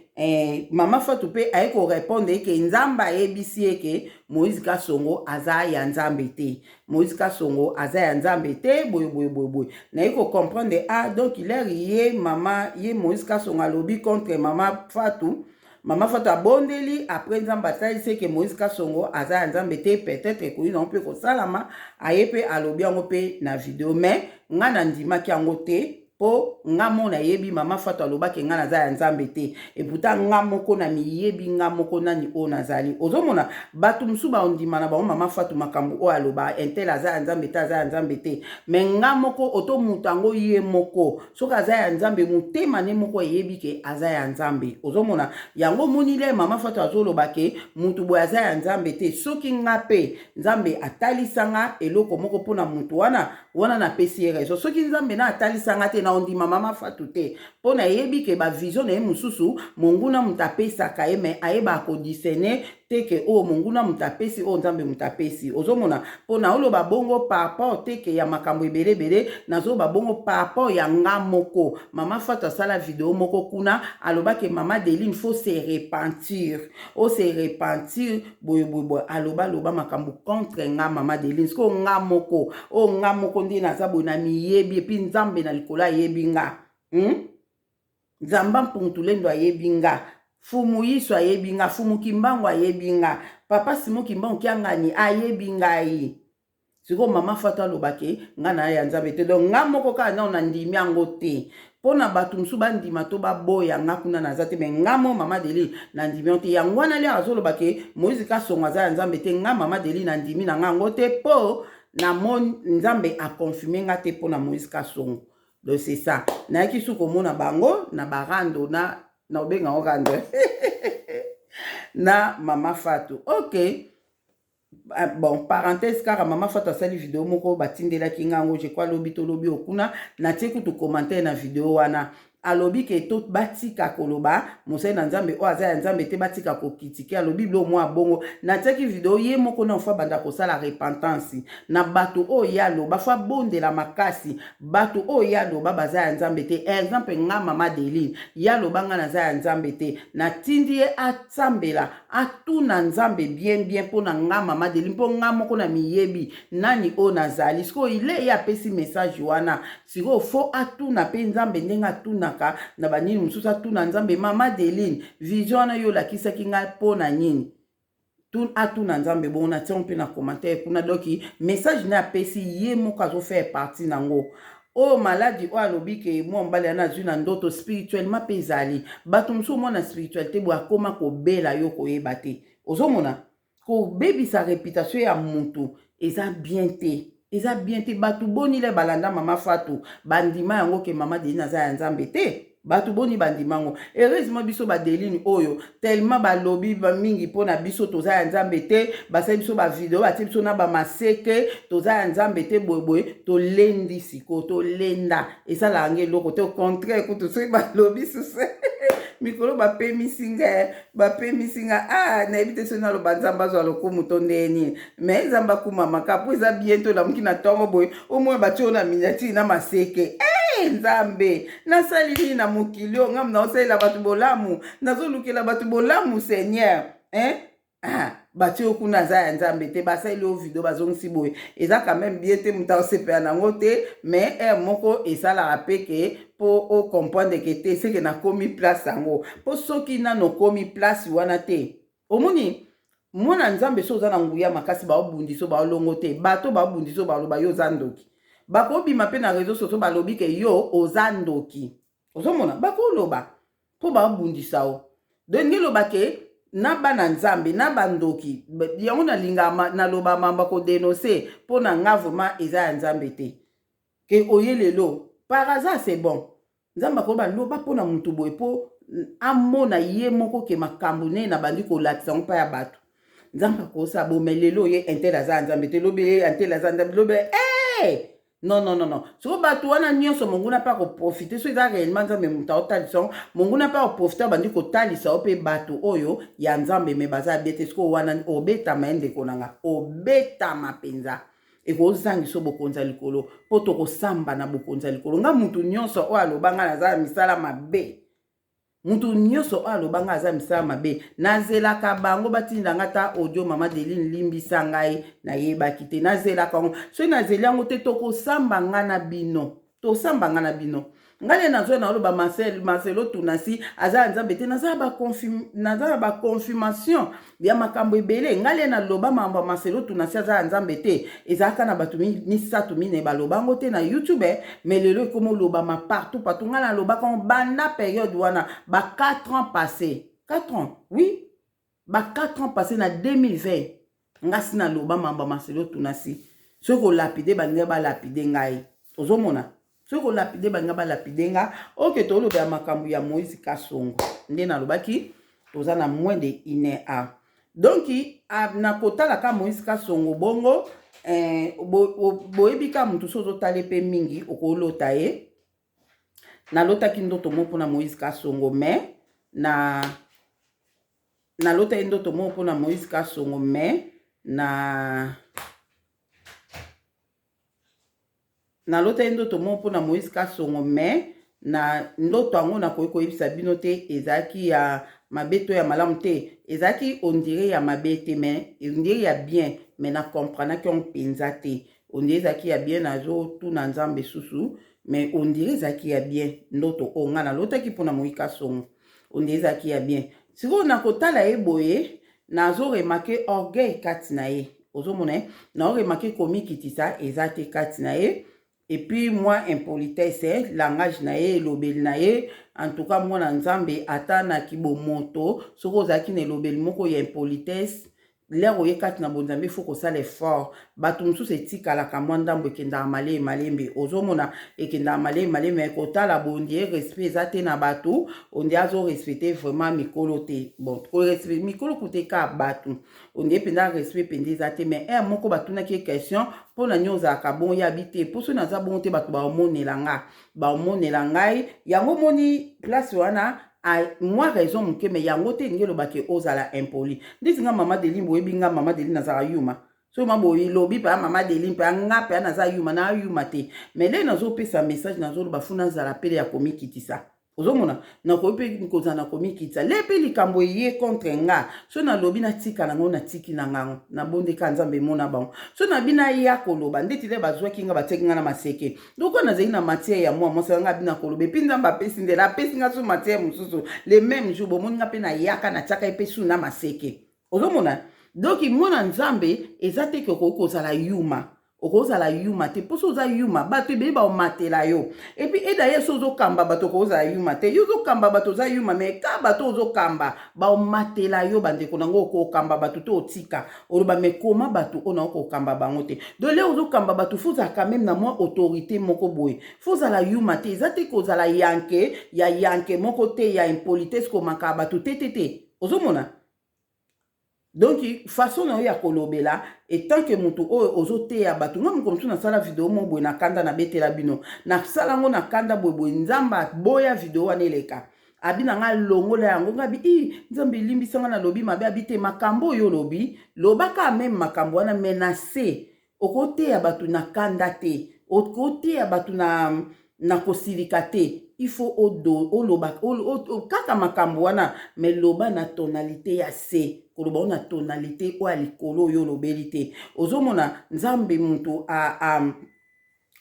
mama Fatu mpe aye korépondre ke Nzambe ayebisi ye ke Moïse Kasongo aza ya Nzambe te, Moïse Kasongo aza ya Nzambe te, boye boye boye boye. Naye kocomprendre, ah, donc l'heure ye mama, ye Moïse Kasongo alobi contre mama Fatu, mama Fatu abondeli, après Nzambe atalisi eke Moïse Kasongo aza ya Nzambe te. Peut-être ekoyi nango mpe kosalama, aye mpe alobi yango mpe na video. Mais nga nandimaki yango te, mpo nga mo nayebi mama Fatu alobaki nga naza ya Nzambe te. Et pourtant nga moko na miyebi, nga moko nani oyo nazali. Ozomona bato mosusu baondima na bango mama Fatu, makambo oyo aloba, un tel aza ya Nzambe te, aza ya Nzambe te. Mais nga moko oto moto yango ye moko soki aza ya Nzambe, motema ne moko eyebi ke aza ya Nzambe. Ozomona yango, omoni le mama Fatu azoloba ke mutu boye aza ya Nzambe te. Soki nga mpe Nzambe atalisanga eloko moko mpona mutu wana, wana napesi ye raison. Soki Nzambe na atalisanga te, na ondima mama Fatu te, mpo nayebi ke bavision na ye mosusu, monguna moto apesaka ye, mais ayebaka kodiscerner. te ke oyo monguna moto apesi, oyo Nzambe moto apesi. Ozomona, mpo naoloba bongo par rapport te ke ya makambo ebele ebele, nazoloba bongo par rapport ya nga moko. Mama Fatu asala video moko kuna, alobaki: "Mama Deline, faut se repentir, o se repentir," boye boye boye. Aloba aloba makambo contre nga Mama Deline. Sikoyo nga moko, oyo nga moko nde naza boye, na miyebi, et puis Nzambe na likolo ayebi nga, Nzamba Mpuntulendo ayebi nga, Fumu Yiso ayebi nga, Fumu Kimbangu ayebi nga, Papa Simo Kimbangu Kiangani ayebi ngai. Sikoyo Mama Fatu alobaki nga na ya Nzambe te. Donc nga moko kaka nao nandimi yango te. Mpo na bato mosusu bandima to baboya, nga kuna naza te. Me nga mo Mama Deli nandimi yango te. Yango wana lere azoloba ke Moïse Kasongo aza ya Nzambe te, nga Mama Deli nandimi na nga yango te, mpo namoni Nzambe aconfirme nga te mpo na Moïse Kasongo. Donc c'est ça. Nayaki su komona bango na barando na obenga ngo rando na Mama Fatu. Ok, ah, bon, parenthèse kaka, Mama Fatu asali video moko, batindelaki ngango, je crois lobi to lobi okuna. Natie kutu commentaire na video wana. Alobi ke to batika koloba mosali na Nzambe oyo aza ya Nzambe te, batika kocritiquer. Alobi bilo mwa bongo. Natiaki video ye moko na faut banda kosala repentance na bato oyo ye aloba, faut abondela makasi. Bato oyo ye aloba baza ya Nzambe te, exemple nga Mama Deline, ye aloba nga naza ya Nzambe te. Natindi ye asambela, atuna Nzambe bien bien mpo na nga Mama Deline, mpo nga moko na miyebi nani oyo nazali. Sikoyo ile ye apesi message wana, sikoyo faut atuna mpe Nzambe ndenge atunaka na banini mosusu. Atuna Nzambe: "Mama Deline, vision wana yo olakisaki ngai mpo na nini?" Atuna Nzambe bongo. Natia mpe na commentaire kuna. Donc message na apesi, ye moko azofaire partie nango. Oyo maladi oyo alobi ke mwa mobali wana azwi na ndoto, spirituellement mpe ezali. Bato mosusu omona spiritualité boye, akóma kobela, yo koyeba te. Ozomona, kobebisa réputation ya motu eza bien te, eza bien te. Bato boni le balanda Mama Fatu, bandima yango ke Mama Deline aza ya Nzambe te? Bato boni bandima yango? Heureusement biso badeline oyo, tellement balobi mingi mpo na biso, toza ya Nzambe te, basali biso bavideo, batie biso na bamaseke, toza ya Nzambe te, boyeboye. Tolendi sikoyo, tolenda, esalaka nga eloko te. Au contraire kutu, soki balobi susu mikolo, bapemisi nga, bapemisi nga. Ah, nayebi te soki naloba Nzambe azwa lokumu to ndenge nini, mais Nzambe akumamaka mpo eza bien. Tolamuki na ntongo boye, omona batie oyo na miniature na maseke. Hey, Nzambe, nasali nini na mokili oyo? Ngamu naosalela bato bolamu, nazolukela bato bolamu, Seigneur, hein? Ah, batie oyo kuna aza ya Nzambe te, basaleli oyo video, bazongisi boye, eza quand même bien te. Moto aosepela nango te, mais heure moko esalaka mpe ke mpo ocomprendre ke te, seke nakomi place yango. Mpo soki nano okomi place wana te, omoni mwana Nzambe, so oza na nguya makasi, baobundisa, baolongo te. Bato baobundisa, baloba yo oza ndoki, bakobima mpe na réseau sociaux, balobi ke yo oza ndoki. Ozomona, bakoloba mpo babundisa o. Donc nge eloba ke na bana Nzambe na bandoki yango, nalinga naloba mambo kodénoncer. Mpo na nga vraiment eza ya Nzambe te ke oye lelo par hasard. C'est bon, Nzambe akoloba: "Loba mpo na motu boye," mpo amona ye moko ke makambo nde na bandi kolakisa ngo mpa ya bato. Nzambe akosala bome. Lelo ye un tel aza ya Nzambe te, lobi ye un tel aza Nzambe, lobi hey! Non, non, non, non. Soko bato wana nyonso, monguna mpe akoprofiter. So eza réellement Nzambe moto aotalisa ngo, monguna mpe akoprofiter, abandi kotalisa yo mpe bato oyo ya Nzambe me baza bien te. Sikoyo wana obetama ye, ndeko na nga, obetama mpenza, ekozangisa bokonzi ya likolo, mpo tokosamba na bokonzi ya likolo. Nga mutu nyonso oyo aloba nga naza ya misala mabe, mutu nyonso oyo aloba nga aza misala mabe, nazelaka bango batinda nga ta audio: "Mama Deline, limbisa ngai, nayebaki te." Nazelaka yango. Soki nazeli yango te, tokosamba nga na bino, tosamba nga na bino. Ngai nde nazwa naloba Marcel, Marcelo Tunasi aza ya Nzambe te. Naza na baconfirmation ya makambo ebele. Ngai nde naloba makambo ya Marcelo Tunasi aza ya Nzambe te, ezalaka na bato misato, mine baloba yango te na YouTube, mais lelo ekomi olobama partout, partout. Ngai nalobaka ngo banda période wana, ba 4 ans passé, 4 ans, oui, ba 4 ans passé, na 2020, nga si naloba makambo ya Marcelo Tunasi. Soki kolapider, balingai balapider ngai. Ozomona, soki kolapider, balinga balapider nga. Ok, tolobela makambo ya Moïse Kasongo. Nde nalobaki, toza na moins de une heure. Donc na kotala ka Moïse Kasongo bongo, eh, boyebi ka motu so ozotala mpe mingi, okolota ye. Nalotaki ndoto moko mpona Moïse Kasongo, mais na Nalotaki ndoto moko mpona Moïse Kasongo, mais na nalotaki ndoto moko mpona Moïse Kasongo, mais na ndoto yango nakoki koyebisa bino te ezalaki ya mabe to ya malamu te. Ezalaki on dirait ya mabe te, mais on dirait ya bien, mais na comprenaki yango mpenza te. On dirait ezalaki ya bien, nazotuna Nzambe susu, mais on dirait ezalaki ya bien. Ndoto oyo ngai nalotaki mpona Moïse Kasongo, on dirait ezalaki ya bien. Sikoyo na kotala ye boye, nazoremarquer orgueil kati na ye. Ozomona ye, naoremarquer komikitisa eza te kati na ye, et puis mwa impolitesse, langage na ye, elobeli na ye. En tout cas, mwana Nzambe, ata na kibomoto, soki ozalaki na elobeli moko ya impolitesse, l'heure oye kati na bonzambe, faut kosala effort. Bato mosusu etikalaka mwa ndambo, ekendaka malembe malembe. Ozomona, ekendaka malembe malembe. Kotala bondi ye, respect eza te na bato. Ondi azorespecter vraiment mikolo te. Bon, korespecter mikolo kute ka bato, ondi mpenza respect mpenza eza te. Mais heure moko batunaki ye question: mpo na nini ozalaka bon? Yabi te, mpo soki naza bongo te, bato baomonela nga, baomonela ngai. Yango moni place wana, mwa raison moke, mais yango te elingi elobaki ozala impoli. Ndeti nga Mama Deli, boyebi nga Mama Deli, nazalaka yuma. Soki ma boye lobi mpe Mama Deli mpe nga mpe naza yuma, na yuma te. Mais nde nazopesa message, nazoloba fu nazala pele ya komikitisa. Ozomona, nakoki mpe kozala na komikitisa le mpe likambo eye contre nga. So nalobi, natika nango, natiki na ngango, nabondeka Nzambe emona bango. So nabi naya koloba ndeti le bazwaki nga, batiaki nga na maseke. Lokola nazali na matière ya mwa mwasi nga, bina koloba, et puis Nzambe apesi nzela, apesi nga so matière mosusu. Le même jour bomoni nga mpe nayaka, natiaka ye mpe su na maseke. Ozomona, donc mwana Nzambe, eza te ke okoki kozala yuma. Okozala yuma te, mpo so oza yuma, bato ebele baomatela yo. Et puis edaye, so ozokamba bato, okozala yuma te. Yo ozokamba bato, oza yuma, mais ka bato ozokamba baomatela yo. Bandeko nango, okokamba bato to otika oloba, mais koma bato oyo na okokamba bango te. Donc le ozokamba bato, faut ozala quand même na mwa autorité moko boye. Faut ozala yuma te. Eza te kozala yanke ya yanke moko te, ya impolitesse, komaka bato te te te. Ozomona, donc façon na yo ya kolobela etant que moto oyo ozoteya bato. Nga moko mosusu nasala video mo boye na kanda, nabetela bino, nasala yango na kanda boyeboye. Nzambe aboya video wana eleka. Abi na nga, longola yango. Nga bi i Nzambe elimbisanga, nalobi mabe. Abi te, makambo oyo olobi, lobaka même makambo wana, mais na se okoteya bato na kanda te, okoteya bato na kosilika te. Il faut oloba kaka makambo wana, mais loba na tonalité ya se, koloba o na tonalité oyo ya likolo oyo olobeli te. Ozomona, Nzambe moto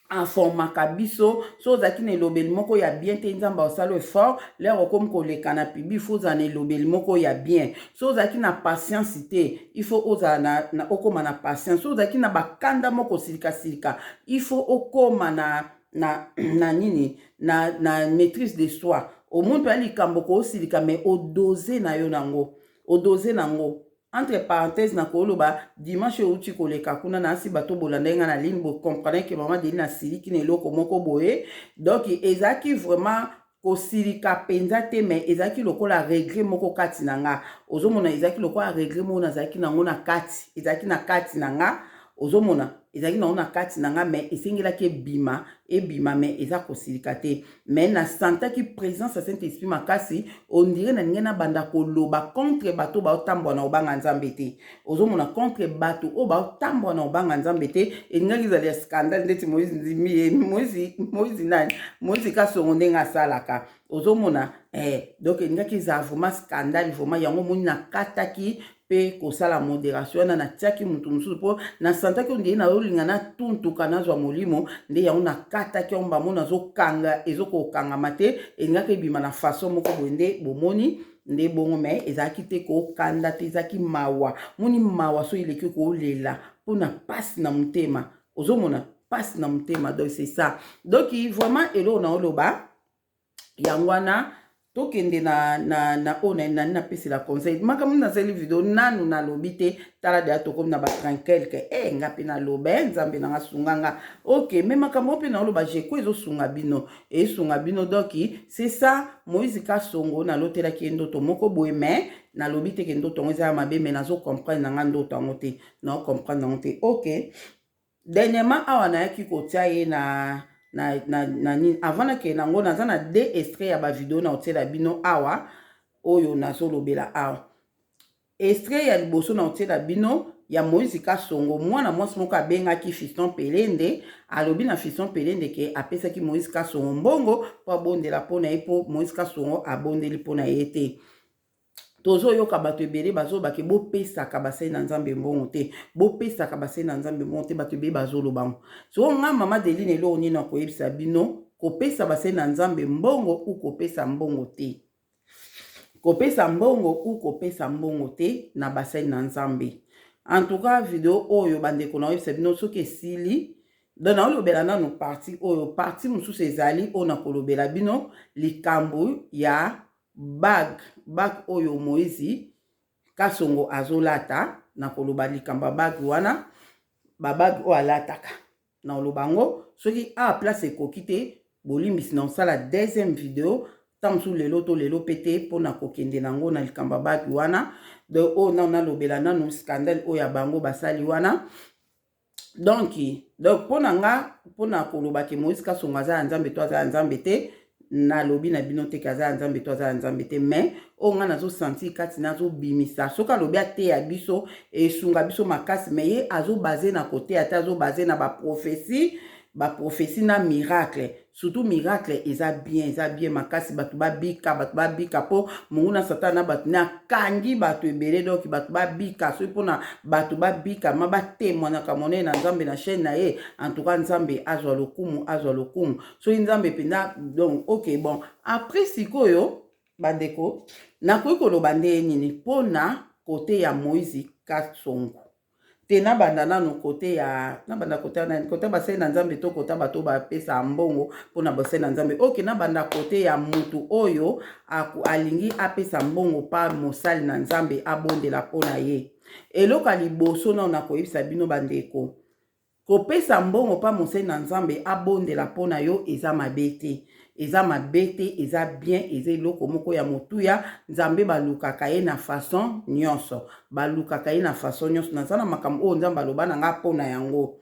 aformaka biso. So ozalaki na elobeli moko ya bien te, Nzambe asala effort. L'heure okomi koleka na public, faut ozala na elobeli moko ya bien. So ozalaki na patience te, il faut ozala na okóma na patience. So ozalaki na bakanda moko silikasilika, il faut okóma na nini, na maîtrise de soi. Omoni mpe likambo koosilika, mais odose na yo nango, odose nango. Entre parenthèse, na koloba dimanche euti koleka kuna na asi, bato bolanda nga na ligne, bocomprendre ke Mama Deli nasiliki na eloko moko boye. Donc ezalaki vraiment kosilika mpenza te, mais ezalaki lokola regret moko kati na nga. Ozomona, ezalaki lokola regret moko nazalaki nango na kati, ezalaki na kati na nga. Ozomona, ezalaki nango na kati na nga, mais esengelaki ebima, ebima. Mais eza kosilika te, mais nasantaki présence ya Saint Esprit makasi. On dirait na ndenge nabanda koloba contre bato baotambola na kobanga Nzambe te. Ozomona, contre bato oyo baotambola na kobanga Nzambe te. Elingaki ezali ya scandale ndeti Moïse nani, Moïse Kasongo, ndenge asalaka. Ozomona, donc elingaki ezala vraiment scandale, vraiment. Yango omoni, nakataki mpe kosala modération wana, natiaki motu mosusu, mpo nasantaki ondeye nazolinga natuntuka, nazwa molimo nde. Yango nakataki yango bamo, nazokanga, ezokokangama te. Elingaki ebima na façon moko boye nde bomoni nde bongo, mais ezalaki te kokanda te, ezalaki mawa. Moni mawa so eleki kolela mpona mpasi na motema. Ozomona, mpasi na motema. Donc c'est ça. Donc vraiment eloko na oloba yango wana. Tokende na oyo nani napesela conseil. Makambo nasali video nanu nalobi te. Tala deya, tokomi na ba 30 quelque. E nga mpe naloba e Nzambe nanga sunga nga. Ok, mais makambo mpe naoloba jeko ezosunga bino, esunga bino. Donc c'est ça. Moïse Kasongo, nalotelaki ye ndoto moko boye, mais nalobi te ke ndoto yango eza ya mabe, mais nazocomprendre nanga ndoto yango te, naocomprendre yango te. Ok, dernièrement awa nayaki kotia ye na nini. Avant nakende nango, naza na deux extrait ya bavideo na otiela bino awa oyo nazolobela awa. Extrait ya liboso na otiela bino ya Moïse Kasongo, mwana mwasi moko abengaki Fiston Pelende, alobi na Fiston Pelende ke apesaki Moïse Kasongo mbongo mpo abondela mpo na ye, mpo Moïse Kasongo abondeli mpo na ye te. Tozoyoka bato ebele bazoloba ke bopesaka basali na Nzambe mbongo te, bopesaka basali na Nzambe mbongo te, bato ebele bazoloba ngo. Soko nga mama Deline, eloko nini nakoyebisa bino, kopesa basali na Nzambe mbongo ou kopesa mbongo te, kopesa mbongo ou kopesa mbongo te na basali na Nzambe. En tout cas, video oyo, bandeko, nakoyebisa bino soki esili. Donc naolobela nano partie oyo, partie mosusu ezali oyo nakolobela bino likambo ya bague, bague oyo Moïse Kasongo azolata. Nakoloba likambo ya bague wana, babague oyo alataka, nakoloba yango soki a place ekoki te. Bolimbisi, na kosala deuxième video ntango mosusu lelo to lelo mpe te, mpona kokende nango na likambo ya bague wana. Donc oyo nano nalobela nanu scandale oyo ya bango basali wana. Donc mpo na nga, mpona koloba ke Moïse Kasongo aza ya Nzambe to aza ya Nzambe te, nalobi na bino te ke aza ya Nzambe to aza ya Nzambe te. Mais oyo ngai nazosentir kati, nazobimisa, soki alobi ateya biso, esunga biso makasi. Mais ye azobaser na koteya te, azobaser na baprophétie, baprophétie na miracle, surtout miracle. Eza bien, eza bien makasi. Bato babika, bato babika, mpo monguna Satana na bato ne akangi bato ebele. Donc bato babika, soki mpona bato babika ma batémoignaka monene na Nzambe na chaîne na ye. En tout cas, Nzambe azwa lokumu, azwa lokumu soki Nzambe mpenza. Donc ok, bon, après sikoyo, bandeko, nakoki koloba nde nini mpona côté ya Moïse Kasongo te? Nabanda nano côté ya, nabanda côté nani? Côté basali na Nzambe to côté bato bapesa mbongo mpona basali na Nzambe? Ok, nabanda côté ya mutu oyo alingi apesa mbongo pa mosali na Nzambe abondela mpo na ye. Eloko ya liboso nano nakoyebisa bino, bandeko, kopesa mbongo mpa mosali na Nzambe abondela mpo na yo eza mabe te, eza mabe te, eza bien, eza eloko moko ya motuya. Nzambe balukaka ye na façon nyonso, balukaka ye na façon nyonso. Naza na makambo oyo Nzambe aloba na nga mpo na yango.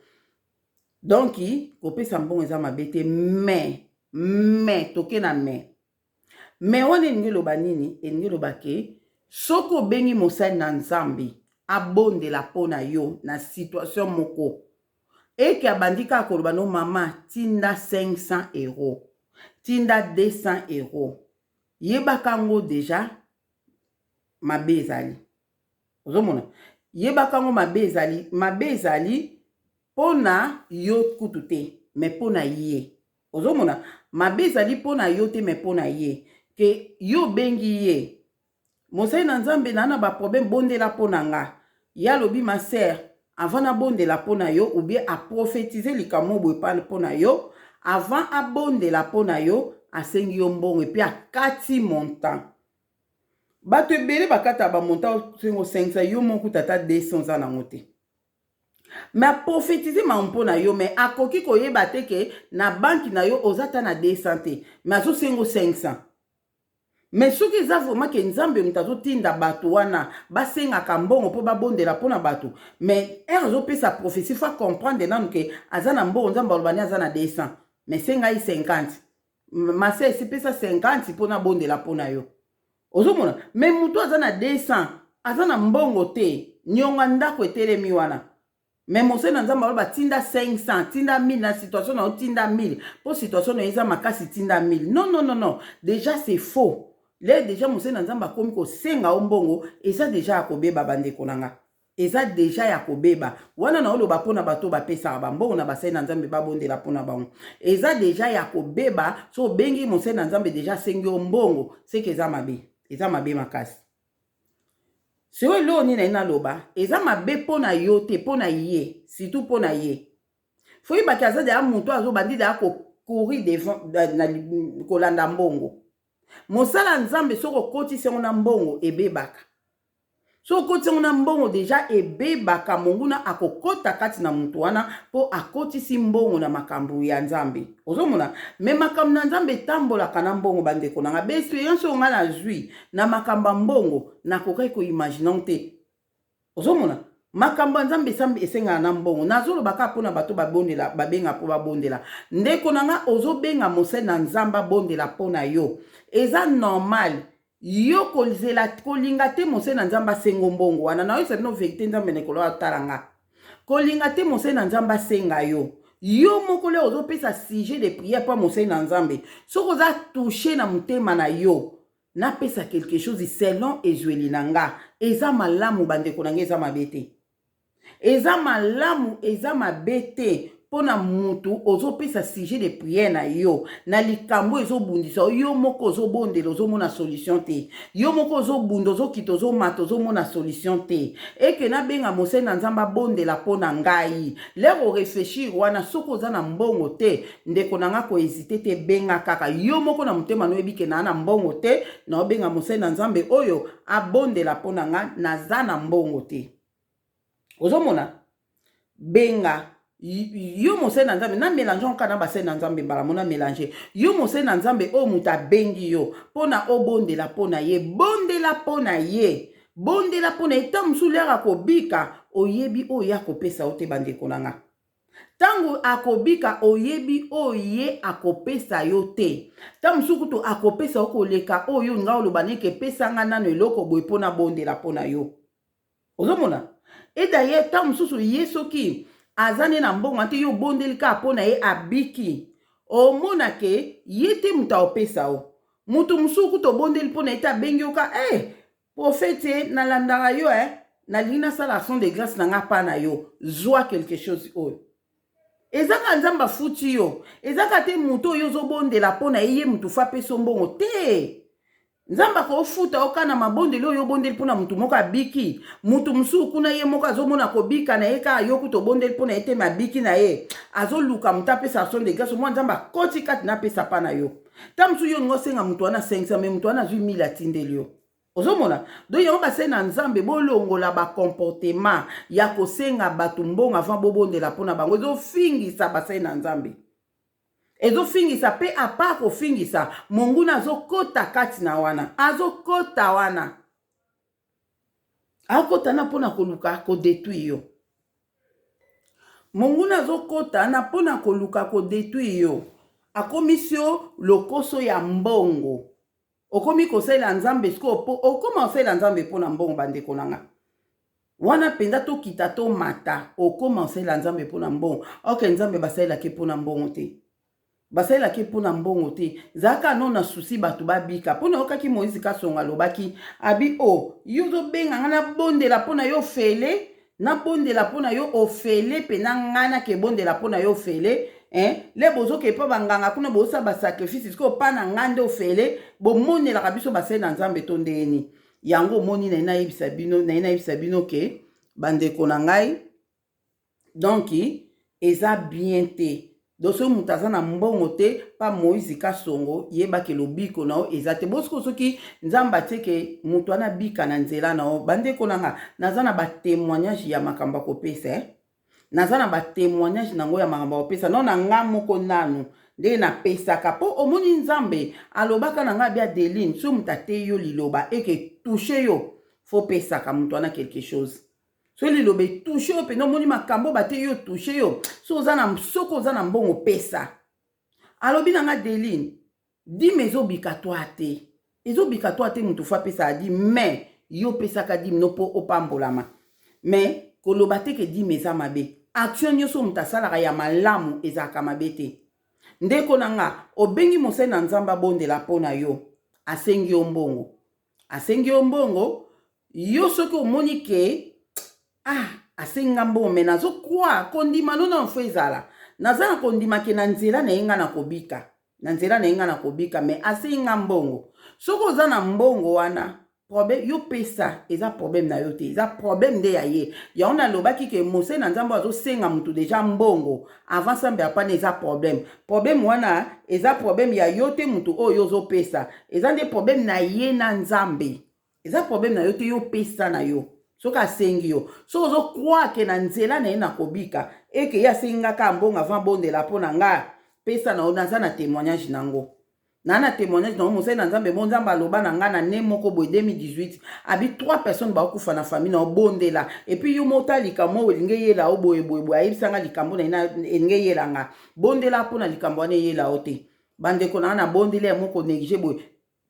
Donc kopesa mbongo eza mabe te, mais toke na mais wana elingi eloba nini? Elingi eloba ke soki obengi mosali na Nzambe abondela mpo na yo na situation moko, eke abandi kaka koloba: "No mama, tinda 500 euro, tinda 200 euro," yebaka yango déjà mabe ezali. Ozomona, yebaka yango mabe ezali, mabe ezali mpo na yo kutu te, mais mpo na ye. Ozomona, mabe ezali mpo na yo te, mais mpo na ye, ke yo obengi ye: "Mosali na Nzambe, naa na baproblème, bondela mpo na nga." Ye alobi: "Ma sœur, avant nabondela mpo na yo ou bien aprophétise likambo boye mpo na yo," avant abondela mpo na yo, asengi yo mbongo et puis akati montant. Bato ebele bakataka bamontant. Osengo 500, yo moko tata 200 oza nango te, mais aprophétise makambo mpo na yo, mais akoki koyeba te ke na banque na yo oza ta na 200 te, mais azosengo 500. Mais soki eza vraiment ke Nzambe moto azotinda bato wana basengaka mbongo mpo babondela mpona bato, mais heure azopesa prophétie, faut comprendre nanu ke aza na mbongo. Nzambe aloba ni aza na 200, mais sengai 50, mase esipesa 50 mpo nabondela mpo na yo. Ozomona, mais moto aza na 200, aza na mbongo te, nionga ndako etelemi wana, mais mosali na Nzambe aloba: "Tinda 500, tinda 1000 na situation na yo, tinda 1000 mpo situation na yo eza makasi, tinda 1000." Non, non, non, non, déjà c'est faux. Le déjà mosali na Nzambe akomi kosenga yo mbongo, eza déjà ya kobeba. Bandeko na nga, eza déjà ya kobeba wana. Na oloba mpona bato bapesaka bambongo na basali na Nzambe babondela mpona bango, eza déjà ya kobeba. So obengi mosali na Nzambe, déjà asengi yo mbongo, seke eza mabe, eza mabe makasi. Sikoyo eloko nini naye naloba? Eza mabe mpo na yo te, mpo na ye, surtout mpo na ye. Faut yebaki aza deya moto azobandi deya kocourir devant kolanda mbongo. Mosala Nzambe, soki okotisi yango na mbongo, ebebaka. Soki okotisi yango na mbongo, déjà ebebaka. Monguna akokɔta kati na motu wana mpo akotisi mbongo na makambo ya Nzambe. Ozomona, mais makambo na Nzambe etambolaka na mbongo. Bandeko na nga, baexpérience oyo nga nazwi na makambo ya mbongo, nakokaki koimaginer te. Ozomona, makambo ya Nzambe esengaka na mbongo. Nazoloba kaka mpona bato babondela, babenga mpo babondela. Ndeko na nga, ozobenga mosali na Nzambe abondela mpo na yo, eza normal. Yo kozela kolinga te mosali na Nzambe asengo mbongo wana. Nayoyebisa bino verite, Nzambe na ekolo atala nga. Kolinga te mosali na Nzambe asenga yo. Yo moko leo ozopesa sujet de prière mpo mosali na Nzambe. Soki oza touche na motema na yo, napesa quelque chose selon ezweli na nga. Eza malamu bandeko na nga, eza mabe te. Eza malamu, eza mabe te mpo na mutu ozopesa sujet de prière na yo na likambo ezobundisa yo. Yo moko ozobondela, ozomona solution te. Yo moko ozobunda, ozokita, ozomata, ozomona solution te. Eke nabenga mosali na Nzambe abondela mpo na ngai. Lere oreflechir wana, soki oza na mbongo te, ndeko na nga, kohésiter te, benga kaka. Yo moko na motema noyebi ke naa na mbongo te, naobenga mosali na Nzambe oyo abondela mpo na nga, naza na mbongo te. Ozomona, benga yo mosali na Nzambe na mélange kaka na basali na Nzambe mbala mo na mélange. Yo mosali na Nzambe oyo moto abengi yo mpo na obondela mpo na ye, bondela mpo na ye, bondela mpo na ye. Ntango mosusu lere akobika, oyebi oyo ye akopesa yo te. Bandeko na nga, ntango akobika, oyebi oyo ye akopesa yo te. Ntango mosusu kutu akopesa yo koleka oyo nga oloba neke epesanga nano eloko boye mpo nabondela mpo na yo. Ozomona, e d'ailleurs ntango mosusu ye soki aza nde na mbongo te, yo obondeli kaka mpo na ye, abiki, omona ke ye te moto aopesa yo. Moto mosusu kutu obondeli mpo na ye te, abengi yo ka e prophète, nalandaka yo e nalingi nasala action de grâce na nga mpa na yo, zwa quelque chose oyo. Eza kaka Nzambe afuti yo. Eza kaka te moto oyo ozobondela mpo na ye, ye motu fa apesa yo mbongo te. Nzambe akofuta yo kaka na mabondeli oyo obondeli mpona motu moko abiki. Motu mosusu kuna ye moko azomona kobika na ye kaka yo kuta obondeli mpona ye te, me abiki na ye, azoluka moto apesa action de grâce. Mwa Nzambe akoti kati na apesa mpa na yo. Ta mosusu yo olingi osenga motu wana 500, me motu wana azwi 1000, atindeli yo. Ozomona, donc yango basali na Nzambe, bolongola bacomportement ya kosenga bato mbongo avant bobondela mpona bango. Ezofingisa basali na Nzambe, ezofingisa mpe apart kofingisa, monguna azokota kati na wana, azokota wana, akota na mpona koluka kodétruire yo. Monguna azokota na mpona koluka kodétruire yo, akomisi yo lokoso ya mbongo. Okomi kosalela Nzambe sikoyo mpo okóma kosalela Nzambe mpo na mbongo. Bandeko na nga, wana mpenza tokita tomata, okóma kosalela Nzambe mpo na mbongo. Ok, Nzambe basalelaki mpo na mbongo te, basalelaki mpo na mbongo te. Zalaka no na souci bato babika. Mpo nayokaki Moïse Kasongo alobaki abi o oh, yo ozobenga nga nabondela mpo na yo ofele, nabondela mpo na yo ofele mpena ngai nakebondela mpo na yo ofele, eh? Le bozoke mpo banganga kuna bozosala basacrifice, sikoyo mpa na ngai nde ofele. Bomonelaka biso basali na Nzambe to ndeni yango omoni. Naye nayebisa bino, naye nayebisa bino ke bandeko na ngai, donc eza bien te. Donc soki moto aza na mbongo te pa Moïse Kasongo, yebaki lobiko na yo eza te. Bosiko soki Nzambe atieke moto wana abika na nzela na yo. Bandeko na nga, naza na batémoignage ya makambo ya kopesa, eh? Naza na batémoignage nango ya makambo ya kopesa no na nga moko nanu ndenge napesaka. Mpo omoni, Nzambe alobaka na ngai abi: "Adeline, soki moto ateyi yo liloba eke touche yo, faut pesaka moto wana quelque chose." Soki liloba etouche yo mpenza, omoni makambo bateyi yo, touche yo, soki oza na mbongo, pesa. Alobi na nga: "Deline, dîme ezobika toi te, ezobika toi te. Moto faut apesaka dîme, mais yo opesaka dîme no mpo opambolama. Mais koloba te ke dîme eza mabe. Action nyonso moto asalaka ya malamu ezalaka mabe te." Ndeko na nga, obengi mosali na Nzambe abondela mpo na yo, asengi yo mbongo, asengi yo mbongo. Yo soki omoni ke ah, asengi nga mbongo, me nazokwa kondima no nano faut ezala, naza na kondima ke na nzela na ye nga na kobika, na nzela na ye nga na kobika, me asengi nga mbongo. Soki oza na mbongo wana, problème yo pesa, eza problème na yo te, eza problème nde ya ye. Yango nalobaki ke mosali na Nzambe azosenga motu déjà mbongo avant sambe apana, eza problème. Problème wana eza problème ya yo te. Motu oyo ozopesa, eza nde problème na ye na Nzambe, eza problème na yo te. Yo pesa na yo soki asengi yo, soki ozocroire ke na nzela na ye na kobika, eke ye asengi nga kaka mbongo avant bondela mpo na nga, pesa na yo. Naza na témoignage nango, naa na témoignage nango. Mosali na Nzambe mo Nzambe aloba na nga na ne moko boye 2018, abi trois personnes bakokufa na famille na obondela, et puis yo mota likambo oyo elingi eyela yo boye boye boye. Ayebisa nga likambo na ye elingi eyela nga, bondela mpo na likambo wana eyela yo te. Bandeko na nga, nabondeli ya moko néglige boye.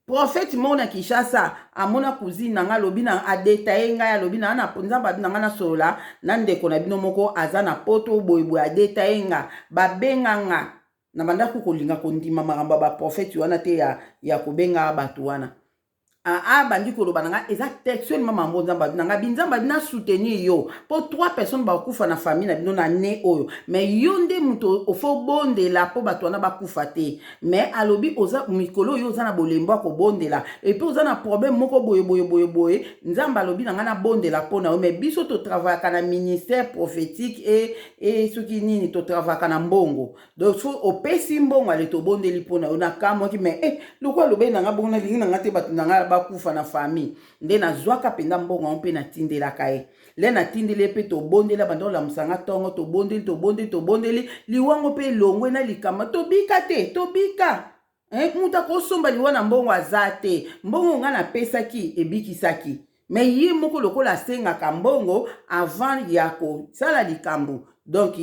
Prophète moko na Kinshasa amona cousine na nga, alobi na adetaye ngai, alobi na na Nzambe abi na nga nasolola na ndeko na bino moko aza na poto boye boye, adetaye nga, babenga nga. Na bandaki kolinga kondima makambo ya ba prophète wana te, ya kobenga bato wana. Abandi koloba na nga, eza textuellement mambo Nzambe abi na nga, binzambe abi na soutenir yo mpo trois personnes bakufa na famille na bino na ne oyo, mais yo nde moto ofo bondela mpo bato wana bakufa te. Mais alobi oza mikolo oyo oza na bolembo ya kobondela, et puis oza na problème moko boye boye boye boye. Nzambe alobi na ngai nabondela mpo na yo. Mais biso totravayaka na ministère prophétique e soki nini, totravayaka na mbongo. Donc so opesi mbongo, ale tobondeli mpo na yo. Nakamwaki, mais lokola alobeli na nga bongo, nalingi na nga te bato na nga bakufa na famille, nde nazwaka mpenza mbongo yango mpe natindelaka ye. Le natindeli ye mpe tobondeli, abanda olamusa nga ntongo, tobondeli, tobondeli, tobondeli, liwango mpe elongwe na likama. Tobika te, tobika. Moto akosomba liwa na mbongo aza te. Mbongo nga napesaki ebikisaki, mais ye moko lokola asengaka mbongo avant ya kosala likambo. Donc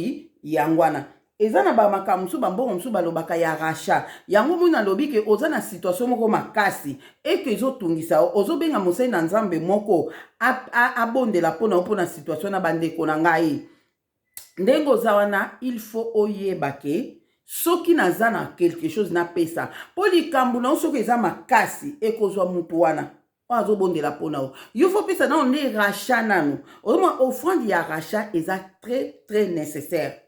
yango wana eza na bamakambo mosusu, bambongo mosusu balobaka ya rachat. Yango moni nalobi ke oza na situation moko makasi eke ezotungisa yo, ozobenga mosali na Nzambe moko abondela mpona yo, mpona situation na bandeko na ngai. Ndenge oza wana, il faut oyeba ke soki naza na quelque chose napesa mpo likambo na yo, soki eza makasi, ekozwa mutu wana oyo azobondela mpona yo. Yo faut pesa nano nde rachat nano. Ozomona, offrande ya rachat eza très très nécessaire.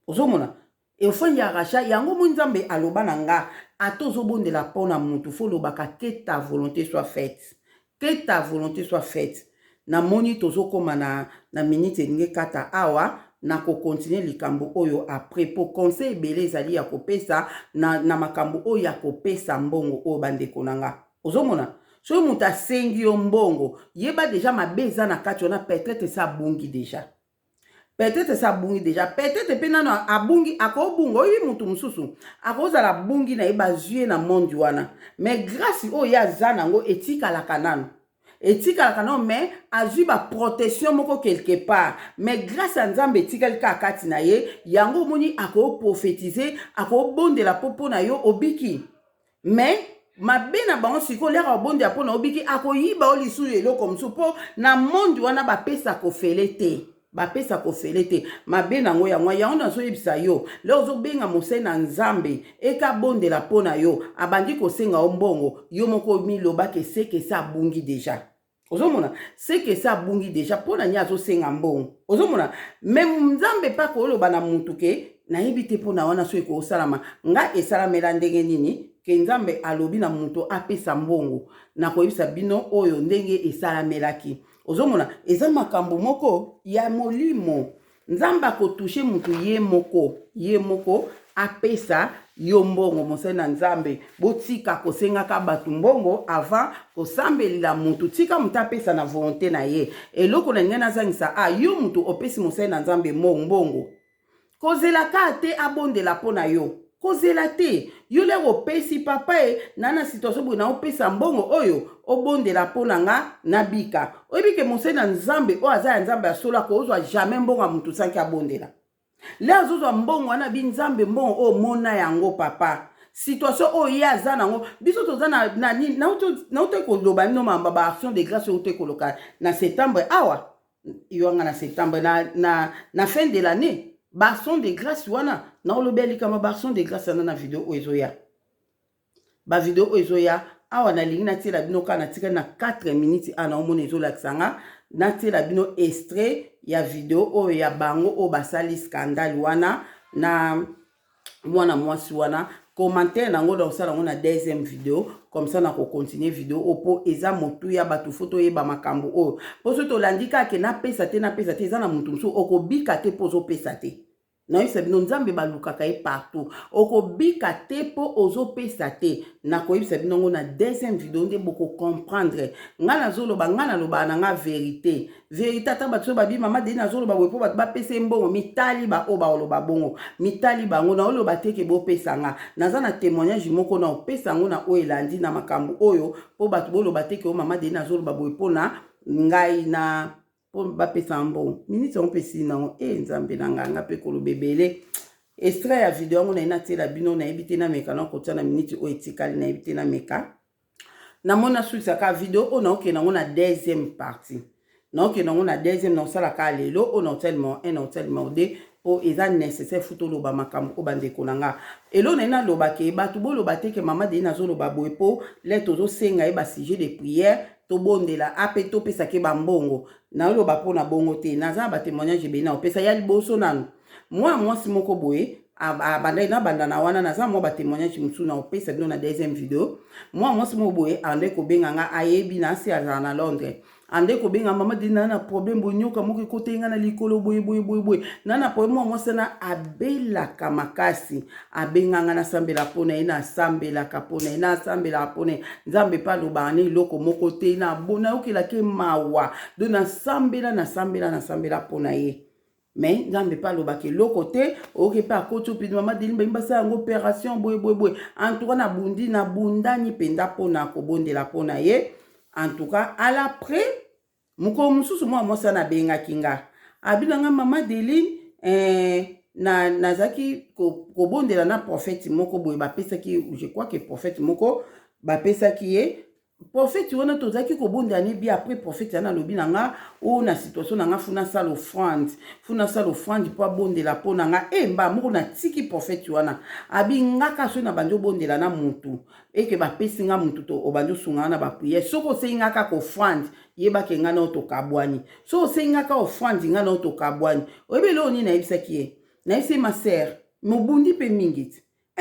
Ozomona, offrande ya rachat yango moi Nzambe aloba na nga, ata ozobondela mpona mutu, faut olobaka "que ta volonté soit faite, que ta volonté soit faite". Namoni tozokóma na minute elingi ekata awa. Nakokontinue likambo oyo après, po conseil ebele ezali ya kopesa na makambo oyo ya kopesa mbongo oyo. Bandeko na nga, ozomona, soki moto asengi yo mbongo, yeba déjà mabe eza na kati wana. Peut-être esi abungi déjà, peut-être esi abungi déjà, peut-être mpe nano abungi, akobunga. Oyebi, motu mosusu akozala abungi na ye, bazwi ye na monde wana, mais grâce oyo ye aza nango etikalaka nano, etikalaka nano. Mais azwi baprotection moko quelque part, mais grâce ya Nzambe etikali kaka kati na ye. Yango omoni akoprophétise, akobondela mpo na yo obiki. Mais mabe na bango sikoyo, oliaka kobondela mpo na obiki, akoyiba o lisusu eloko mosusu, mpo na monde wana bapesa kofele te, bapesa kofele te. Mabe nango yango nazoyebisa yo. Le ozobenga mosali na Nzambe eka abondela mpo na yo, abandi kosenga yo mbongo, yo moko milobaka eseke esi abungi déjà. Ozomona, seke esi abungi déjà. Mpo na nini azosenga mbongo? Ozomona, mais Nzambe mpe akoloba na mutu ke nayebi te mpo na wana so ekosalama. Nga esalamela ndenge nini ke Nzambe alobi na moto apesa mbongo? Nakoyebisa bino oyo ndenge esalamelaki. Ozomona, eza makambo moko ya molimo. Nzambe akotouche motu ye moko, ye moko apesa yo mbongo. Mosali na Nzambe, botika kosengaka bato mbongo avant kosambelela motu. Tika motu apesa na volonté na ye. Eloko na ngai nazangisa a yo, motu opesi mosali na Nzambe mbongo, kozela kaka te abondela mpo na yo. Kozela te. Yo lero opesi papa e na situation boye, na opesa mbongo oyo, obondela mpo na nga nabika. Oyebi ke mosali na Nzambe oyo aza ya Nzambe ya solo akozwa jamais mbongo ya motu sanki abondela. Le azozwa mbongo wana, bi Nzambe, mbongo oyo mona yango papa, situation oyo ye aza nango. Biso toza na nini? Nauti koloba bino mamba baaction de grâce oyo te koloka na septembre awa, yo nga na septembre na fin de l'année, baaction de grâce wana. Naolobi likambo baaction de grâce wana na video oyo ezoya, bavideo oyo ezoya awa. Nalingi natiela bino kaka, natikali na 4 minutes awa, naomona ezolakisa nga. Natiela bino extrait ya video oyo ya bango oyo basali scandale wana na mwana mwasi wana. Commentaire nango nakosala yango na deuxième vidéo, comme ça nakocontinue video oyo, mpo eza motuya. Bato faut toyeba makambo oyo, mpo soki tolandi kaka napesa te, napesa te, eza na motu mosusu okobika te mpo ozopesa te. Nayebisa bino, Nzambe balukaka ye partout. Okobika te mpo ozopesa te. Nakoyebisa bino yango na deuxième video nde bokocomprendre. Ngai nazoloba, ngai nalobaka na nga vérité, vérité. Ata bato so babi mama Deni nazoloba boye mpo bato bapesa ye mbongo, mitali baoyo baoloba bongo, mitali bango. Naoloba te ke bopesa nga. Naza na témoignage moko na opesa yango na oyo elandi na makambo oyo, mpo bato boloba te ke o mama Deni nazoloba boye mpona ngai na mpo bapesa mbongo. Minute yango mpe esili nango. E Nzambe na ngai, nga mpe koloba ebele. Extrait ya video yango naye natiela bino, nayebi te nameka na kotia na minute oyo etikali, nayebi te nameka. Namoni nasulisaka video oyo, naokende yango na deuxième partie, naokende yango na deuxième. Naosalaka lelo oyo, naotia numéro 1, naotia numéro 2, mpo eza nécessaire. Faut toloba makambo oyo, bandeko na nga. Elo na ye naloba ke bato boloba te ke mama Deni azoloba boye mpo le tozosenga ye basujet de prière, tobondela ape, topesaki bambongo. Naoloba mpo na bongo te. Naza na batémoignage ebele na opesa. Ya liboso nanu, mwana mwasi moko boye abandaki, nabanda na wana. Naza mwa batémoignage mosusu na opesa bino na deuxième video. Mwana mwasi moko boye ande kobenga nga, ayebi na asi, azala na Londres. Ande kobenga: "Mama Deni, naa na problème boye, nyoka moko ekoteli nga na likolo boye boye boye boye, naa na problème." Mwa mwasi wana abelaka makasi. Abenga nga, nasambela mpo na ye. Nasambelaka mpo na ye, nasambelaka mpo na ye. Nzambe mpe alobaka na eloko moko te. Nayokelaki mawa. Donc nasambela, nasambela, nasambela mpo na ye, mais Nzambe mpe alobaka eloko te. Oyoki mpe akoti opi: "Mama Deni, bayi basala yango opération boye boye boye." En tout cas, nabundi, nabundani mpenza mpona kobondela mpo na ye. En tout cas, à l'après, mokolo mosusu, mwana mwasi wana abengaki nga, abinanga: "Mama Deline, na nazalaki kobondela na prophète moko boye." Bapesaki, je crois que prophète moko bapesaki ye, prophète wana tozalaki kobondela ne bi. Après, prophète wana alobi na nga oyo na situation na nga, faut nasala offrande, faut nasala offrande mpo abondela mpo na nga. E mba moko natiki prophète wana. Abi ngaka soki na bandi obondela na mutu eke bapesi nga mutu to obandi osunga na baprière, soki osengi nga kaka offrande, yebake nga na oyo tokabwani. Soki osengi nga kaka offrande, nga na oyo tokabwani. Oyebi eloko nini nayebisaki ye? Nayebisi ye: "Ma sœur, mobundi mpe mingi ti."